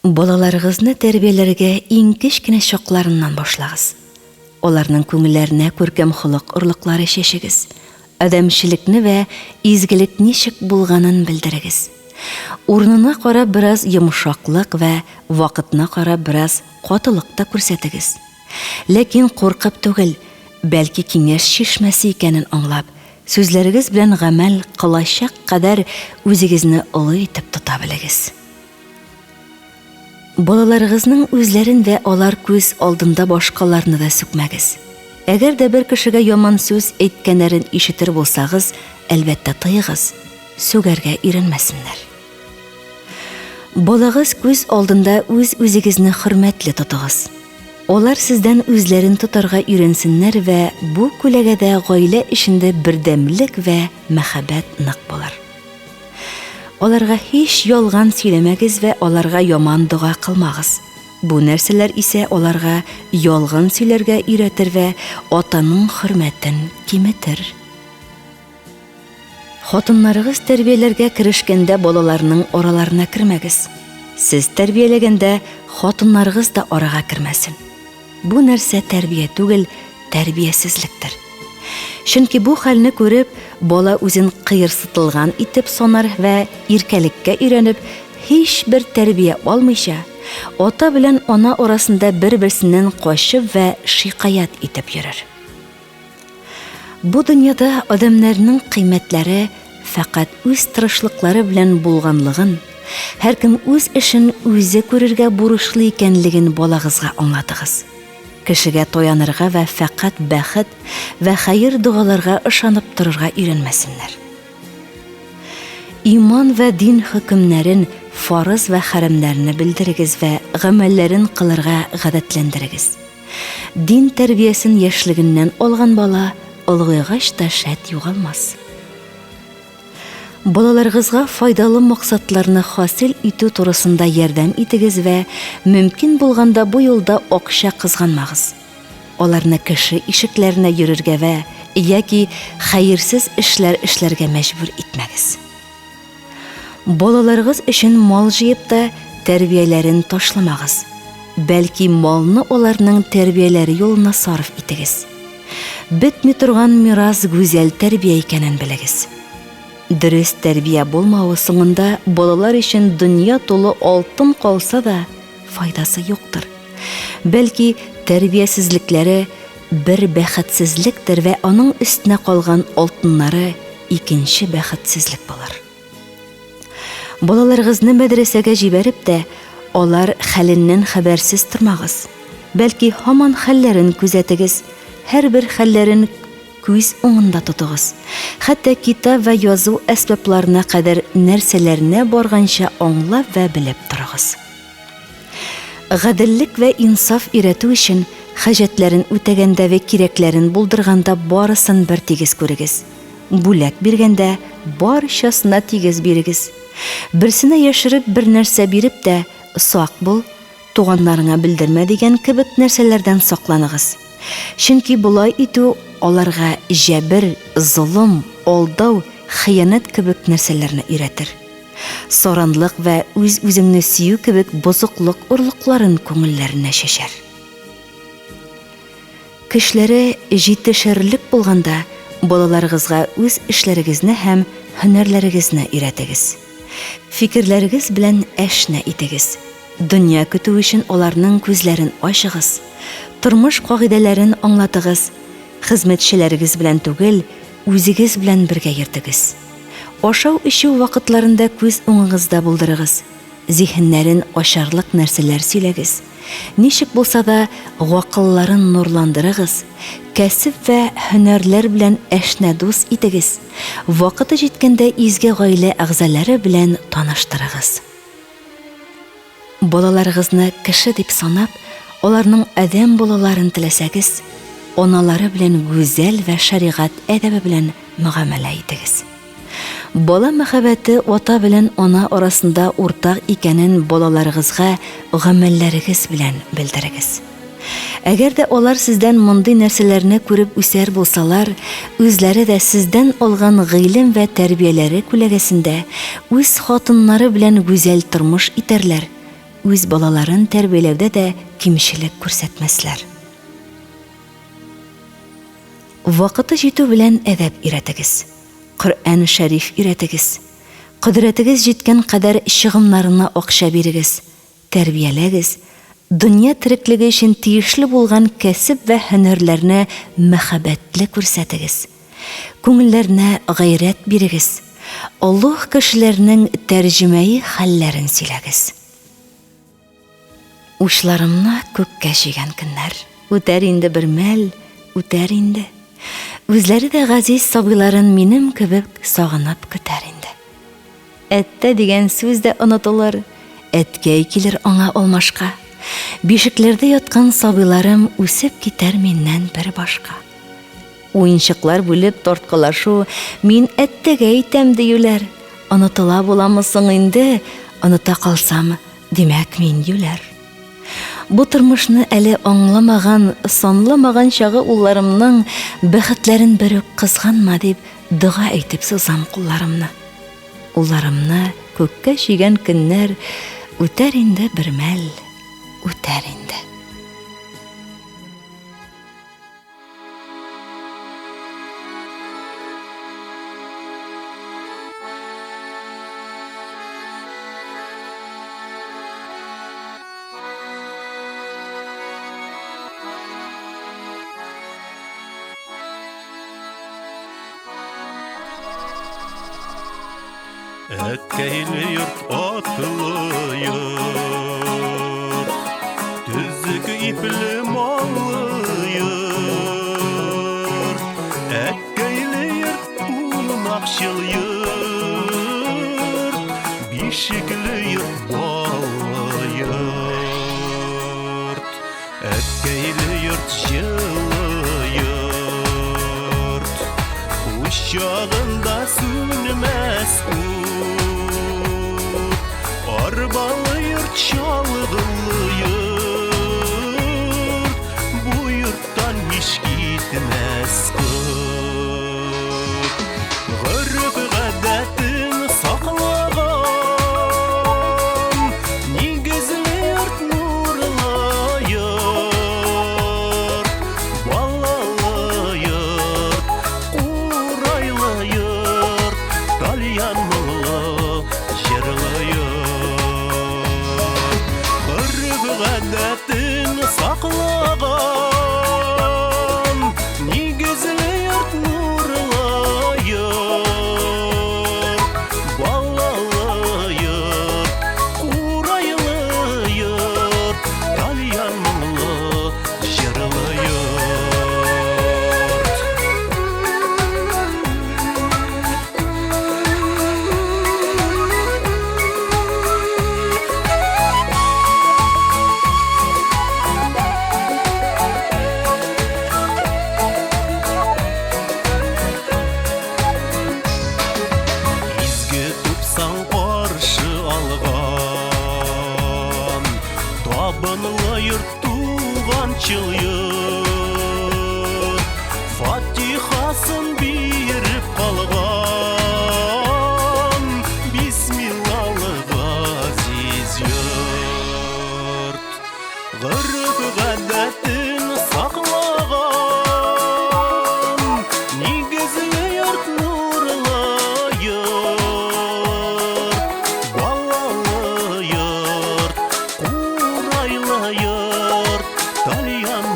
Балаларыгызны тәрбияләргә иң кечкенә чакларыннан башлагыз. Аларның күңелләренә күркәм холык орлыклары чәчегез. Адәмчелекне вә изгелек ничек булганын белдерегез. Урынына карап бераз йомшаклык вә вакытына карап бераз катылык та күрсәтегез. Ләкин куркып түгел, бәлки киңәш чишмәсе икәнен аңлап, сүзләрегез белән гамәл кылачак кадәр үзегезне олы итеп тота белегез. Балаларыгызның үзләрен вә алар күз алдында башкаларны да сүкмәгез. Әгәр дә бер кешегә яман сүз әйткәннәрен ишетер булсагыз, әлбәттә тыегыз, сүгәргә өйрәнмәсеннәр. Балагыз күз алдында үз-үзегезне хөрмәтле тотыгыз. Алар сездән үзләрен тотарга өйрәнсеннәр вә бу күләгәдә гаилә эчендә бердәмлек вә мәхәббәт нык булыр. Аларга һич ялган сөйләмәгез вә аларга яман дога кылмагыз. Бу нәрсәләр исә аларга ялган сөйләргә өйрәтер вә атаның хөрмәтен киметер. Хатыннарыгыз тәрбияләргә керешкәндә балаларның араларына кермәгез. Сез тәрбияләгәндә хатыннарыгыз да арага кермәсен. Бу нәрсә тәрбия түгел, тәрбиясезлектер. Чөнки бу хәлне күреп, бала үзен кыерсытылган итеп санар вә иркәлеккә өйрәнеп, һичбер тәрбия алмыйча, ата белән ана арасында бер-берсеннән качып вә шикаять итеп йөрер. Бу дөньяда адәмнәрнең кыйммәтләре фәкать үз тырышлыклары белән булганлыгын, һәркем үз эшен үзе күрергә бурычлы икәнлеген балагызга аңлатыгыз. Кешегә таянырга вә фәкать бәхет вә хәер-догаларга ышанып торырга өйрәнмәсеннәр. Иман вә дин хөкемнәрен, фарыз вә хәрәмнәрне белдерегез вә гамәлләрен кылырга гадәтләндерегез. Дин тәрбиясен яшьлегеннән алган бала олыгайгач та шәт югалмас. Балаларыгызга файдалы максатларны хасил итү турысында ярдәм итегез вә мөмкин булганда бу юлда акча кызганмагыз. Аларны кеше ишекләренә йөрергә вә яки хәерсез эшләр эшләргә мәҗбүр итмәгез. Балаларыгыз өчен мал җыеп та тәрбияләрен ташламагыз. Бәлки малны аларның тәрбияләре юлына сарыф итегез. Бетми торган мирас гүзәл тәрбия икәнен белегез. Дөрес тәрбия булмавы соңында балалар өчен дөнья тулы алтын калса да, файдасы юктыр. Бәлки тәрбиясезлекләре бер бәхетсезлектер вә аның өстенә калган алтыннары икенче бәхетсезлек булыр. Балаларыгызны мәдрәсәгә җибәреп тә, алар хәленнән хәбәрсез тормагыз. Бәлки һаман хәлләрен күзәтегез, һәрбер хәлләрен күз уңында тотыгыз. Хәтта китап вә язу әсбапларына кадәр нәрсәләренә барганча аңлап вә белеп торыгыз. Гаделлек вә инсаф өйрәтү өчен, хаҗәтләрен үтәгәндә вә кирәкләрен булдырганда барысын бертигез күрегез. Бүләк биргәндә барчасына тигез бирегез. Берсенә яшереп бер нәрсә биреп тә, сак бул, туганнарыңа белдермә дигән кебек нәрсәләрдән сакланыгыз. Чөнки болай итү аларга җәбер, золым, алдау, хыянәт кебек нәрсәләрне өйрәтер. Саранлык вә үз-үзеңне сөю кебек бозыклык орлыкларын күңелләренә чәчәр. Көчләре җитешерлек булганда, балаларыгызга үз эшләрегезне һәм һөнәрләрегезне өйрәтегез. Фикерләрегез белән әшнә итегез. Дөнья көтү өчен аларның күзләрен ачыгыз. Тормыш кагыйдәләрен аңлатыгыз. Хезмәтчеләрегез белән түгел, үзегез белән бергә йөртегез. Ашау-эчү вакытларында күз уңыгызда булдырыгыз. Зиһеннәрен ачарлык нәрсәләр сөйләгез. Ничек булса да гакылларын нурландырыгыз, кәсеп вә һөнәрләр белән әшнә-дус итегез, вакыты җиткәндә изге гаилә әгъзалары белән таныштырыгыз. Балаларыгызны кеше дип санап, аларның адәм булуларын теләсәгез, аналары белән гүзәл вә шәригать әдәбе белән мөгамәлә итегез. Бала мәхәббәте ата белән ана арасында уртак икәнен балаларыгызга гамәлләрегез белән белдерегез. Әгәр дә алар сездән мондый нәрсәләрне күреп үсәр булсалар, үзләре дә сездән алган гыйлем вә тәрбияләре күләгәсендә үз хатыннары белән гүзәл тормыш итәрләр, үз балаларын тәрбияләүдә дә кимчелек күрсәтмәсләр. Вакыты җитү белән әдәп өйрәтегез. Коръән шәриф өйрәтегез. Кодрәтегез җиткән кадәр чыгымнарына акча бирегез, тәрбияләгез, дөнья тереклеге өчен тиешле булган кәсеп вә һөнәрләрне мәхәббәтле күрсәтегез. Күңелләренә гайрәт бирегез. Олуг кешеләрнең тәрҗемәи хәлләрен сөйләгез. Учларымны күккә чөйгән көннәр. Үтәр инде бер мәл, үтәр инде. Үзләре дә газиз сабыйларын минем кебек сагынып көтәр инде. Әттә дигән сүз дә онытылыр, әткәй килер аңа алмашка. Бишекләрдә яткан сабыйларым үсеп китәр миннән бер башка. Уенчыклар бүлеп тарткалашу, мин әттәгә әйтәм диюләр. Онытыла буламы соң инде, оныта калсам, димәк, мин юләр. Бу тормышны әле аңламаган, санламаган чагы улларымның бәхетләрен берүк кызганма дип дога әйтеп сузам кулларымны. Улларымны күккә чөйгән көннәр үтәр инде бер мәл, үтәр инде. Әткәйле йорт атлы йорт, Төзек ипле маллы йорт. Әткәйле йорт кунакчыл йорт, Бишекле йорт баллы йорт. Әткәйле йорт җылы йорт, Учагында сүнмәс ут. Арбалы йорт, чалгылы йорт, Бу йорттан һич китмәс кот. Гореф-гадәтен саклаган, Нигезле йорт, нурлы йорт, Балалы йорт, курайлы йорт, Тальян моңлы, җырлы йорт. Гореф-гадәтен саклаган, Нигезле йорт, нурлы йорт, Балалы йорт, курайлы йорт, Тальян моңлы, җырлы йорт. Изге тупсаң каршы алган, Табынлы йорт, туганчыл йорт, Фатихасын биреп калган, Бисмиллалы газиз йорт. Гореф-гадәтен саклаган, Нигезле йорт, нурлы йорт, Балалы йорт, курайлы йорт, Тальян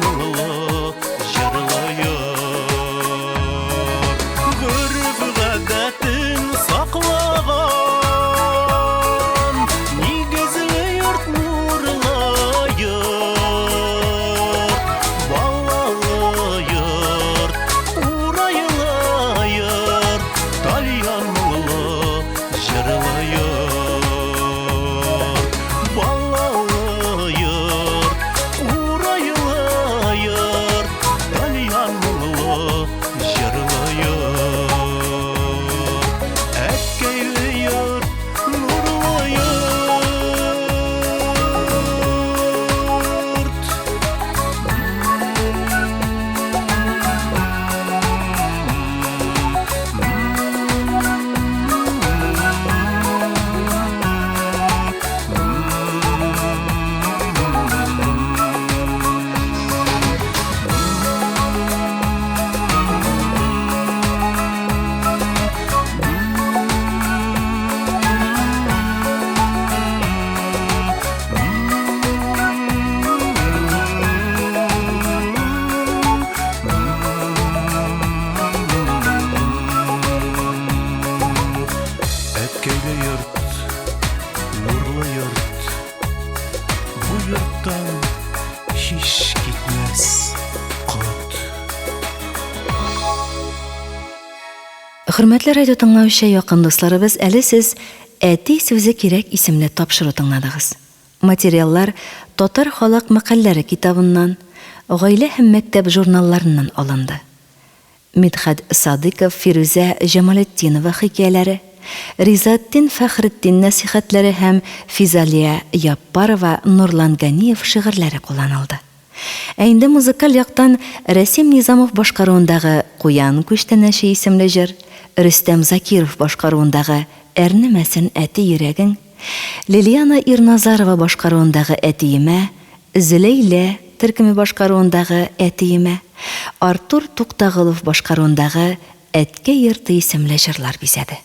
Бисмиллалы йорт. Бу йорттан һич китмәс кот. Хөрмәтле радио тыңлаучы якын дусларыбыз, әле сез Әти сүзе кирәк исемле тапшыру тыңладыгыз. Материаллар Татар халык мәкальләре китабыннан, Гаилә һәм мәктәп журналларыннан алынды. Мидхәт Садыйков, Фирүзә Җамалетдинова хикәяләре, Ризаэтдин Фәхретдин нәсыйхәтләре һәм Физалия Яппарова, Нурлан Ганиев шигырьләре кулланылды. Ә инде музыкаль яктан Рәсим Низамов башкаруындагы Куян күчтәнәче исемле җыр, Рөстәм Закиров башкаруындагы Әрнемәсен әти йөрәгең, Лилиана Ирназарова башкаруындагы Әтиемә, Зөләйлә төркеме башкаруындагы Әтиемә, Артур Туктагылов башкаруындагы Әткәй йорты исемле җырлар бизәде.